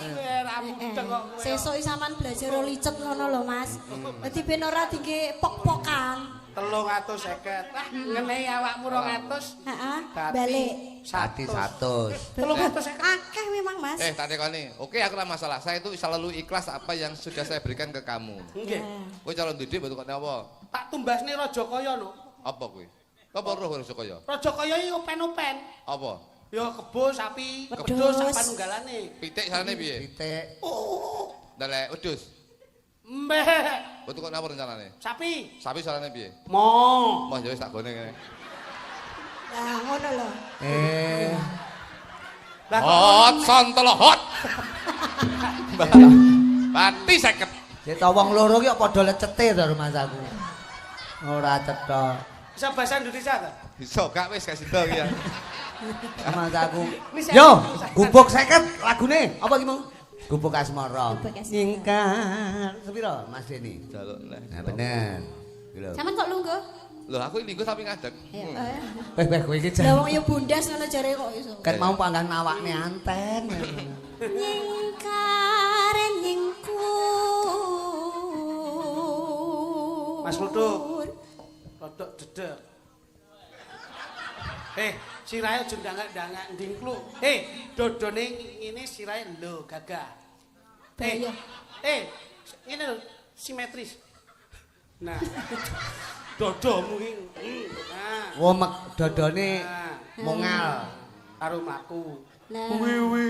Speaker 5: Sesuk sampean belajar licet ngono lho, Mas. Dadi ben ora dingge pok-pokan.
Speaker 1: 350. Ah, ngenehi awakmu 200.
Speaker 5: Heeh. Balik.
Speaker 3: Dadi 100.
Speaker 1: 350.
Speaker 5: Akeh memang, Mas.
Speaker 2: Tak tekoni. Oke, aku ora masalah. Saya itu selalu ikhlas apa yang sudah saya berikan ke kamu.
Speaker 1: Nggih.
Speaker 2: Kowe calon duit mbok tukokne apa?
Speaker 1: Tak tumbasne Rajakaya lho.
Speaker 2: Apa kuwi? Apa roh Rajakaya?
Speaker 1: Rajakaya iki open-open.
Speaker 2: Apa?
Speaker 1: Ya kebo sapi, wedhus sak panunggalane.
Speaker 2: Pitik sarane piye?
Speaker 3: Pitik.
Speaker 1: Oh.
Speaker 2: Ndelek wedhus.
Speaker 1: Mbeh.
Speaker 2: Mbok tukokne apa rencanane?
Speaker 1: Sapi.
Speaker 2: Sapi sarane piye?
Speaker 1: Mo.
Speaker 2: Mo ya wis tak gone kene.
Speaker 5: Lah ngono lho.
Speaker 1: Lah
Speaker 2: hot sontolo hot. Pati 50.
Speaker 3: Sik ta wong loro ki kok padha lecete to rumahsaku. Ora cetha.
Speaker 1: Bisa bahasa Indonesia ta?
Speaker 2: Bisa gak wis gak sida iki ya.
Speaker 3: Rumahsaku. Yo, gubuk 50 lagune. Apa iki mau? Gubuk Asmara. Nyingkar sepiro Mas Deni?
Speaker 2: Jaluk neh.
Speaker 3: Nah bener. Lho.
Speaker 5: Sampeyan kok lungguh?
Speaker 2: Lho aku lungguh tapi ngadeg.
Speaker 3: Weh kowe iki
Speaker 5: jan. Lah wong ya bundas ngono jare kok iso.
Speaker 3: Ket mau panggang nawakne anten.
Speaker 5: Nyingkar nyingku.
Speaker 1: Mas Kluthuk. Rodok dedek. Sirahe aja ndangak-ndangak ndingkluk. Dodone ngene sirahe lho gagah. Ngene lho simetris. Nah. Dodomu iki. Nah.
Speaker 3: Wo mek dodone mongal
Speaker 1: karo mlaku.
Speaker 5: Wiwi.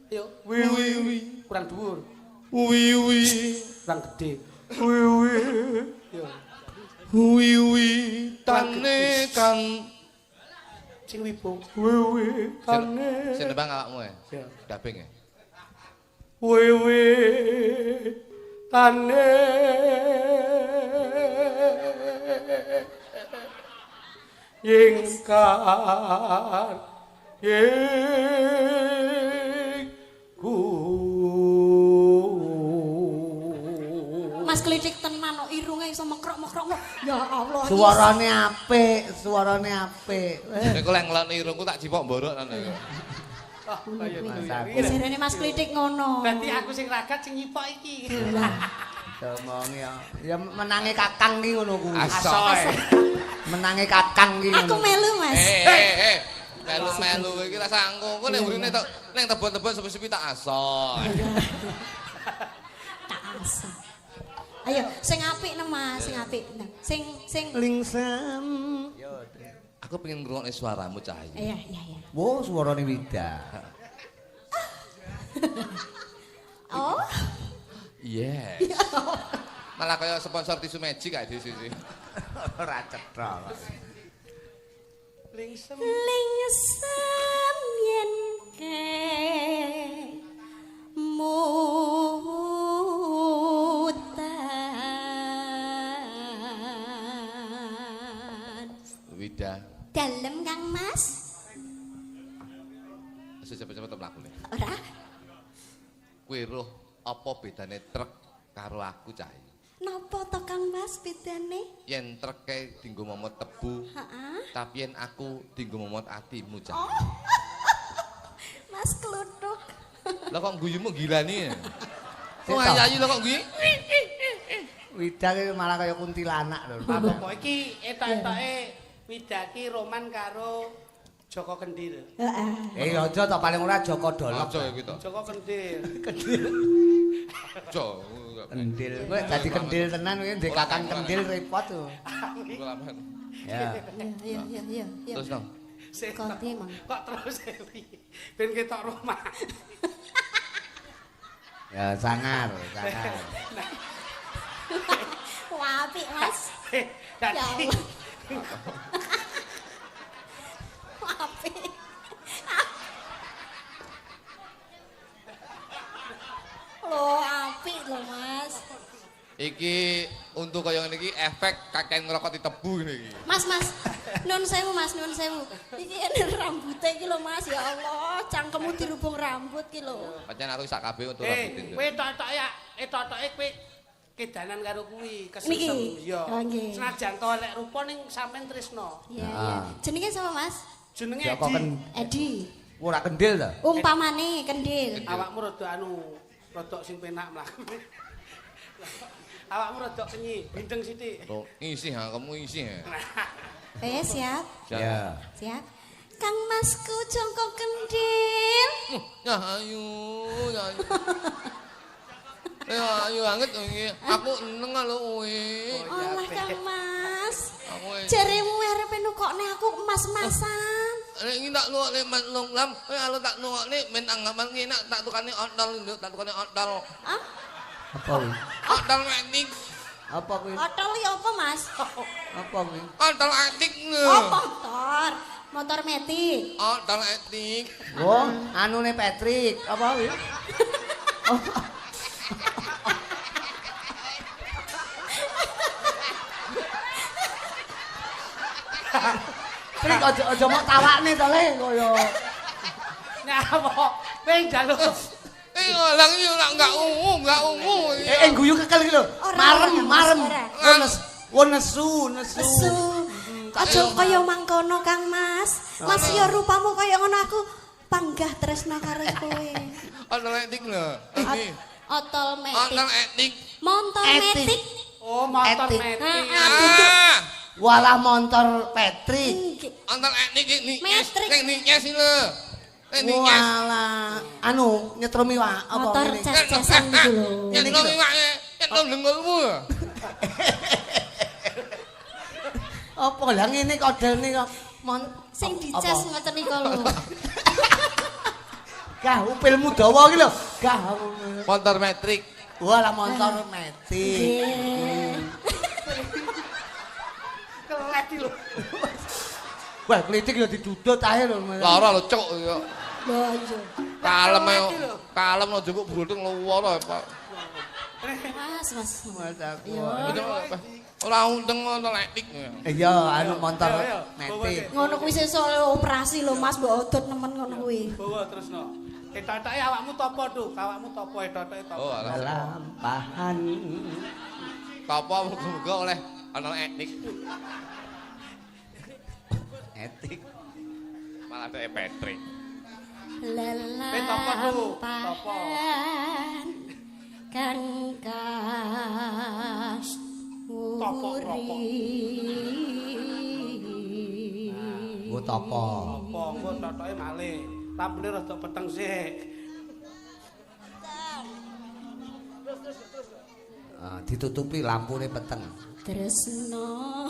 Speaker 1: Yo,
Speaker 2: wiwi.
Speaker 1: Kurang dhuwur.
Speaker 2: Wiwi.
Speaker 1: Kurang gedhe.
Speaker 2: Wiwi.
Speaker 1: Yo.
Speaker 2: Wiwi tane kang
Speaker 1: sing wibu.
Speaker 2: Wiwi tane. Sing nembang awakmu e. Dubbing e.
Speaker 1: Wiwi tane yingkar yingku.
Speaker 5: Mas Klitik tenan kok irunge iso mekrok-mekrok. Ya Allah.
Speaker 3: Suarane apik, suarane apik.
Speaker 2: Nek lek ngelokne irungku tak cipok mborok nang iku.
Speaker 5: Wis jarene Mas Klitik ngono.
Speaker 1: Berarti aku sing ragat sing nyipok iki.
Speaker 3: Omongi ya. Ya menange kakang ki ngono kuwi.
Speaker 2: Asoy.
Speaker 3: Menange kakang ki ngono.
Speaker 5: Aku melu, Mas.
Speaker 2: Melu-melu iki ra sangko. Engko ning mrene tok ning tebon-tebon sepi-sepi tak asoy.
Speaker 5: Tak asoy. Ayo sing apik neh Mas, sing apik. Nah, sing
Speaker 3: lingsem.
Speaker 2: Aku pengen ngrungokne suaramu Cahaya.
Speaker 5: Iya, iya, iya.
Speaker 3: Wo, suarane Wida.
Speaker 5: Oh.
Speaker 2: Yes. Malah kaya sponsor tisu magic kae di sisi.
Speaker 3: Ora cetha.
Speaker 1: Lingsem.
Speaker 5: Lingsem yen ke mutan.
Speaker 2: Wida.
Speaker 5: Dalem Kang Mas.
Speaker 2: Ayo cepet-cepet mlakune.
Speaker 5: Ora.
Speaker 2: Kowe roh apa bedane truk karo aku Cahaya?
Speaker 5: Napa to Kang Mas bedane?
Speaker 2: Yen treke dienggo momot tebu,
Speaker 5: heeh.
Speaker 2: Tapi yen aku dienggo momot atimu Cahaya.
Speaker 5: Oh. Mas Kluthuk.
Speaker 2: Lah kok guyumu gilani ya? Kok ayu lho kok guyu?
Speaker 3: Wida ki malah kaya kuntilanak lho.
Speaker 1: Apa iki etok-etoke Wida ki roman karo Joko Kendil.
Speaker 3: Heeh. Aja to paling ora Joko Dolok.
Speaker 2: Aja kuwi to.
Speaker 1: Joko Kendil.
Speaker 3: Kendil.
Speaker 2: Aja.
Speaker 3: Kendil. Kowe dadi kendil tenan kowe ndek kakang kendil repot to. Ya.
Speaker 5: Iya iya iya.
Speaker 2: Terus no.
Speaker 1: Kok terus ben ketok roman.
Speaker 3: Ya sangar, sangar.
Speaker 5: Wah, apik, Mas. Ya Allah. Apik. Lho, apik lho, Mas.
Speaker 2: Iki untuk kaya ngene iki efek kakean ngerokok di tebu ngene iki.
Speaker 5: Mas, Mas. Nun sewu, Mas, nun sewu. Iki ene rambute iki lho, Mas. Ya Allah, cangkemmu dirubung rambut iki lho.
Speaker 2: Pancen aku sak kabeh untuk rambut.
Speaker 1: Kowe tok-tok ya, tok-toke kowe kedanan karo kuwi, kesusem. Iya. Senajan to elek rupa ning sampean tresno.
Speaker 5: Iya, iya. Jenenge sapa, Mas?
Speaker 1: Jenenge Edi.
Speaker 5: Edi.
Speaker 3: Ora kendil ta?
Speaker 5: Umpamane kendil.
Speaker 1: Awakmu rada anu, rada sing penak mlaku. Awakmu rada kenyi, bindeng sithik.
Speaker 2: Oh, ngisi ha, kamu ngisi.
Speaker 5: Siap.
Speaker 3: Ya.
Speaker 5: Siap. Kang Masku jongkok kendil.
Speaker 2: Ya ayu, ya ayu. Ya ayu banget iki. Aku seneng lho kowe.
Speaker 5: Alah Kang Mas. Jaremu arepe nukokne aku emas-emasan.
Speaker 2: Nek iki tak nukokne mas long lam, kowe alo tak nukokne men anggaman ngene tak tukane ontol, tak tukane ontol.
Speaker 5: Ah?
Speaker 3: Apa kuwi?
Speaker 2: Ontol metik.
Speaker 3: Apa kuwi?
Speaker 5: Ontol iki apa, Mas?
Speaker 3: Apa kuwi?
Speaker 2: Ontol etik lho.
Speaker 5: Oh, motor. Motor metik.
Speaker 2: Ontol etik.
Speaker 3: Oh, anune Patrick. Apa kuwi? Trik aja mok tawakne to le kaya.
Speaker 1: Nyapa? Kowe njaluk.
Speaker 2: Lah iki ora enggak ungu, enggak ungu.
Speaker 3: Guyu kekel iki lho. Marem, marem. Wo nesu, nesu.
Speaker 5: Nesu. Aja kaya mangkono Kang Mas. Mas ya rupamu kaya ngono aku panggah tresna karo kowe.
Speaker 2: Otol etik lho.
Speaker 5: Otol metik.
Speaker 2: Otol etik.
Speaker 5: Motor metik.
Speaker 1: Oh, motor metik.
Speaker 3: Walah motor Patrick.
Speaker 2: Motor etik iki ning nyes iki lho.
Speaker 3: Walah, anu nyetrum iwak apa
Speaker 5: motor ces-cesan iki lho.
Speaker 2: Nyetrum iwake, nyetrum dengkulmu.
Speaker 3: Apa lah ngene kodelne kok
Speaker 5: sing dices ngoten niku lho.
Speaker 3: Gah upilmu dawa iki lho. Gah
Speaker 2: motor metrik.
Speaker 3: Walah motor metik.
Speaker 1: Kelet iki lho.
Speaker 3: Wah, klitik ya didudut ae lho.
Speaker 2: Lara lho, cuk. Lho
Speaker 5: iya.
Speaker 2: Kalem ae. Kalem lho njupuk brudeng lara, Pak.
Speaker 5: Mas, Mas.
Speaker 3: Mas aku.
Speaker 2: Ora unteng ngono etik.
Speaker 3: Iya, anu motor metik.
Speaker 5: Ngono kuwi sesuk operasi lho, Mas, mbok odot nemen ngono kuwi.
Speaker 1: Bawa terusno. Etotoke awakmu topo, Duk? Awakmu topo etotoke topo.
Speaker 2: Oh, alah.
Speaker 3: Lampahan.
Speaker 2: Topo muga-muga oleh ana etik.
Speaker 3: Etik.
Speaker 2: Malah ada Patrick.
Speaker 5: Lelampahan kang kas
Speaker 1: topo.
Speaker 3: Nggo topo.
Speaker 1: Topo engko totoke malih. Lampune rada peteng sik.
Speaker 3: Ah, ditutupi lampune peteng.
Speaker 5: Tresno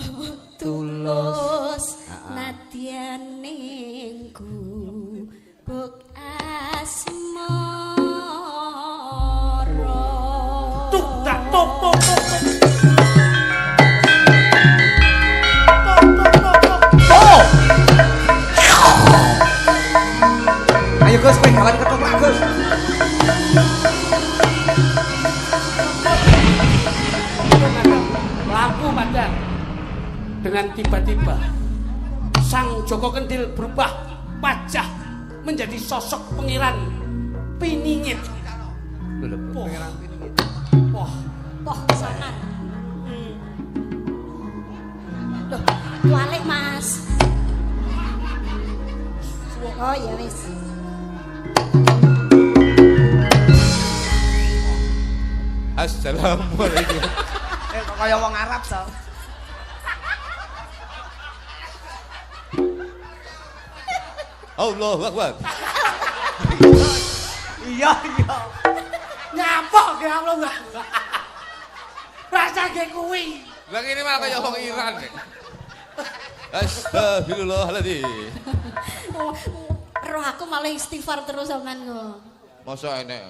Speaker 5: tulus nadyan ning gubuk asmara.
Speaker 1: Tuk tak tuk tuk tuk.
Speaker 3: Oh. Ayo Gus, kowe kawan ketoprak Gus.
Speaker 1: Lampu padang. Dengan tiba-tiba Sang Joko Kendil berubah wajah menjadi sosok pangeran Piningit.
Speaker 3: Pangeran Piningit.
Speaker 1: Wah,
Speaker 5: poh sangat. Loh, kualik Mas. Oh ya wis.
Speaker 2: Assalamualaikum.
Speaker 3: Kok kaya wong Arab to.
Speaker 2: Allahu Akbar.
Speaker 3: Iya, iya.
Speaker 1: Nyapok ge Allah. Rasa ge kuwi.
Speaker 2: Lah ngene malah kaya wong Iran. Astagfirullahaladzim.
Speaker 5: Roh aku malah istighfar terus sampean kok.
Speaker 2: Masa enek.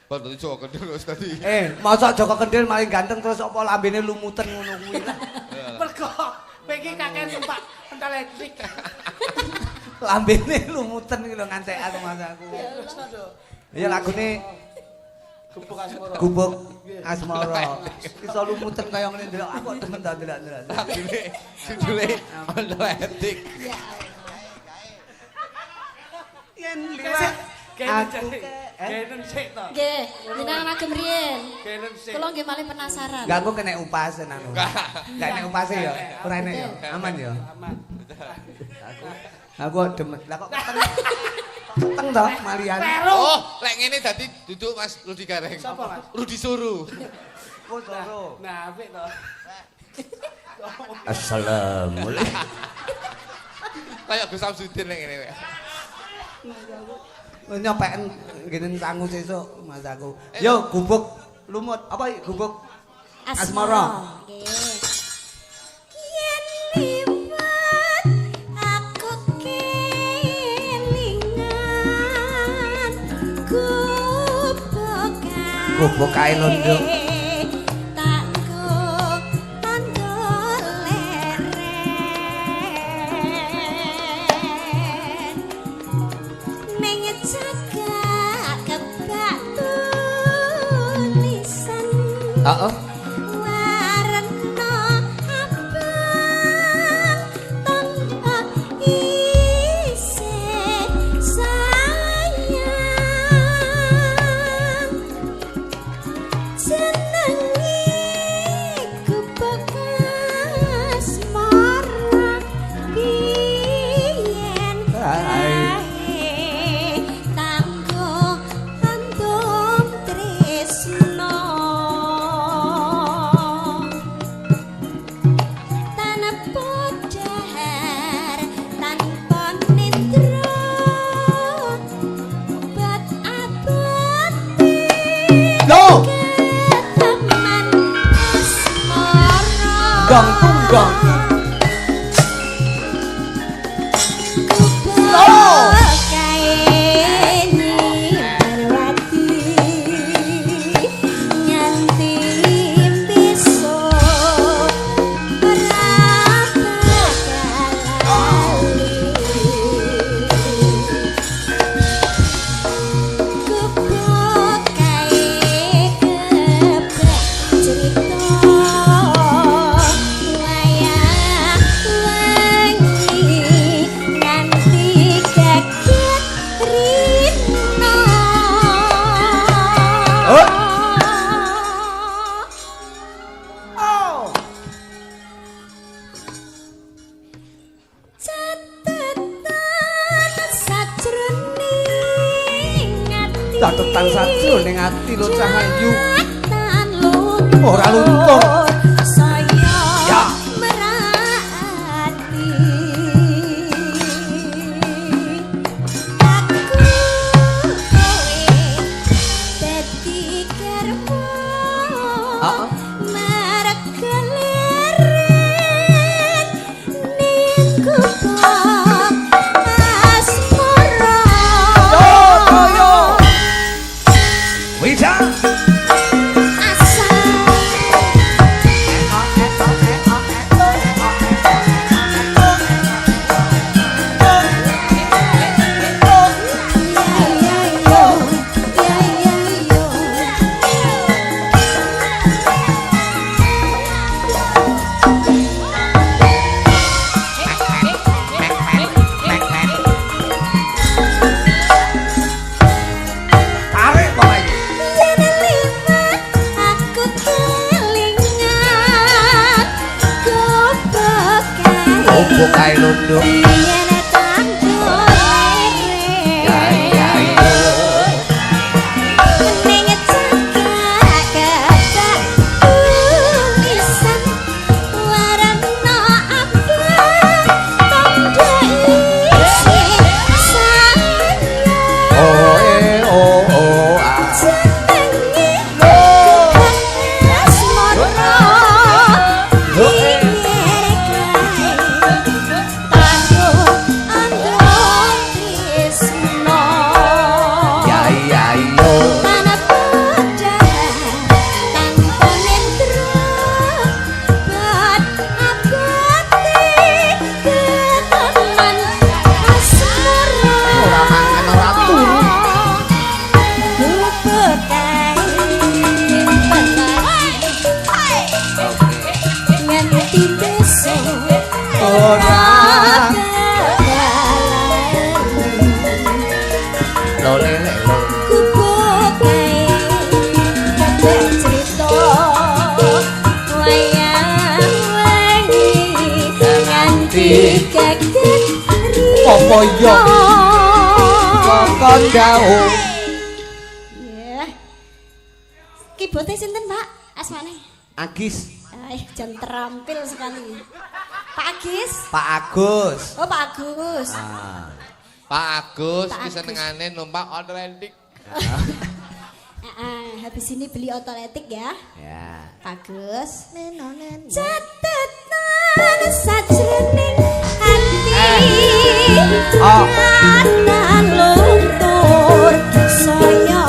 Speaker 2: Padahal Joko Kendil wis tadi.
Speaker 3: Mosok Joko Kendil maling ganteng terus apa lambene lumuten ngono kuwi lah.
Speaker 1: Mergo kowe iki kakean numpak pental elektrik.
Speaker 3: Lambene lumuten iki lho ngantekan mas aku. Ya lagune
Speaker 1: Gubuk Asmara.
Speaker 3: Gubuk Asmara. Iso lumuten kaya ngene ndelok aku kok demen ta ndelok-ndelok.
Speaker 2: Lagune judule Ono Etik.
Speaker 5: Ya Allah.
Speaker 3: Yen liwat
Speaker 1: Aku
Speaker 3: aku
Speaker 1: sik to.
Speaker 5: Nggih, jenengan agem riyen.
Speaker 1: Genen sik.
Speaker 5: Kula nggih malih penasaran.
Speaker 3: Enggak aku kena upas anu. Enggak kena upase ya. Ora enek ya. Aman ya.
Speaker 1: Aman.
Speaker 3: Aku kok demen. Lah kok keteng. Keteng to malian.
Speaker 2: Oh, lek ngene dadi duduk Mas Rudi Gareng.
Speaker 1: Sapa, Mas?
Speaker 2: Rudi Suru.
Speaker 3: Oh, Soro.
Speaker 1: Nah, apik to.
Speaker 3: Assalamualaikum.
Speaker 2: Kayak Gus Samsudin lek ngene.
Speaker 3: Nyopeken ngene sangu sesuk Mas aku. Yo gubuk lumut apa iki gubuk Asmara.
Speaker 5: Nggih. Yen liwat aku kelingan gubuk kae.
Speaker 3: Gubuk kae lho, Nduk.
Speaker 5: Tak nggo tandha leren. Ning cagak kebak tulisan.
Speaker 3: Heeh.
Speaker 5: Warna abang tanpa isih sayang. Jenenge gubuk asmara biyen kae tanggo andum tresno. Tanpa dahar, tanpa nindra, bat abate
Speaker 3: Lho,
Speaker 5: keteman asmara.
Speaker 3: gong tunggong.
Speaker 5: Gubuk kae nyimpen wati nganti besok ora bakal lali. Gubuk kae kebak cerita wayah wangi nganti kaget rina.
Speaker 3: Oh. Oh.
Speaker 5: Catetan sajroning ati.
Speaker 3: Catetan sajroning ati lho cah ayu.
Speaker 5: Catetan luntur.
Speaker 3: Ora luntur.
Speaker 5: Saya
Speaker 3: Ya.
Speaker 5: merati. Aku kowe dadi garwa.
Speaker 3: Heeh.
Speaker 5: Marga leren ning gubuk asmara.
Speaker 3: Yo, yo. Wija.
Speaker 5: Asa.
Speaker 3: lo le le lo.
Speaker 5: Gubuk kae kabeh cerita wayang wengi nganti kaget.
Speaker 3: Apa iya? Kok jauh.
Speaker 5: Ya. Keyboardnya sinten, Pak? Asmane?
Speaker 3: Agis.
Speaker 5: Jan terampil sekali. Pak Agis?
Speaker 3: Pak Agus.
Speaker 5: Oh, Pak Agus.
Speaker 3: Ah.
Speaker 2: Pak Agus
Speaker 5: Pak
Speaker 2: ki
Speaker 5: Agus.
Speaker 2: Senengane numpak otoletik.
Speaker 5: Ah, habis ini beli otoletik ya.
Speaker 3: Ya.
Speaker 5: Pak Agus. Catetan sajroning ati.
Speaker 3: Oh.
Speaker 5: Kata luntur saya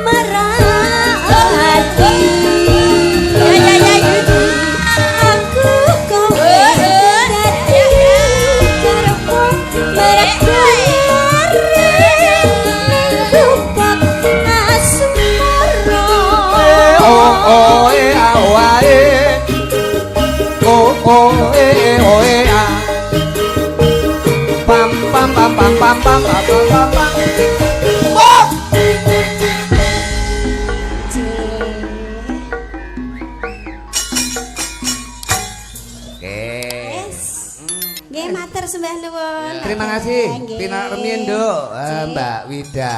Speaker 5: merati. Ya ya ya ya. Aku kowe dadi garwa mergo ning gubuk asmara.
Speaker 3: O o e a o a e. O o e e o e a. Pam pam pam pam pam pam pam pam pam. Oh! Oke.
Speaker 5: Yes. Nggih, matur sembah nuwun.
Speaker 3: Terima kasih.
Speaker 5: Nggih.
Speaker 3: Pina rumiyin, Nduk,
Speaker 5: Nggih.
Speaker 3: Mbak Wida.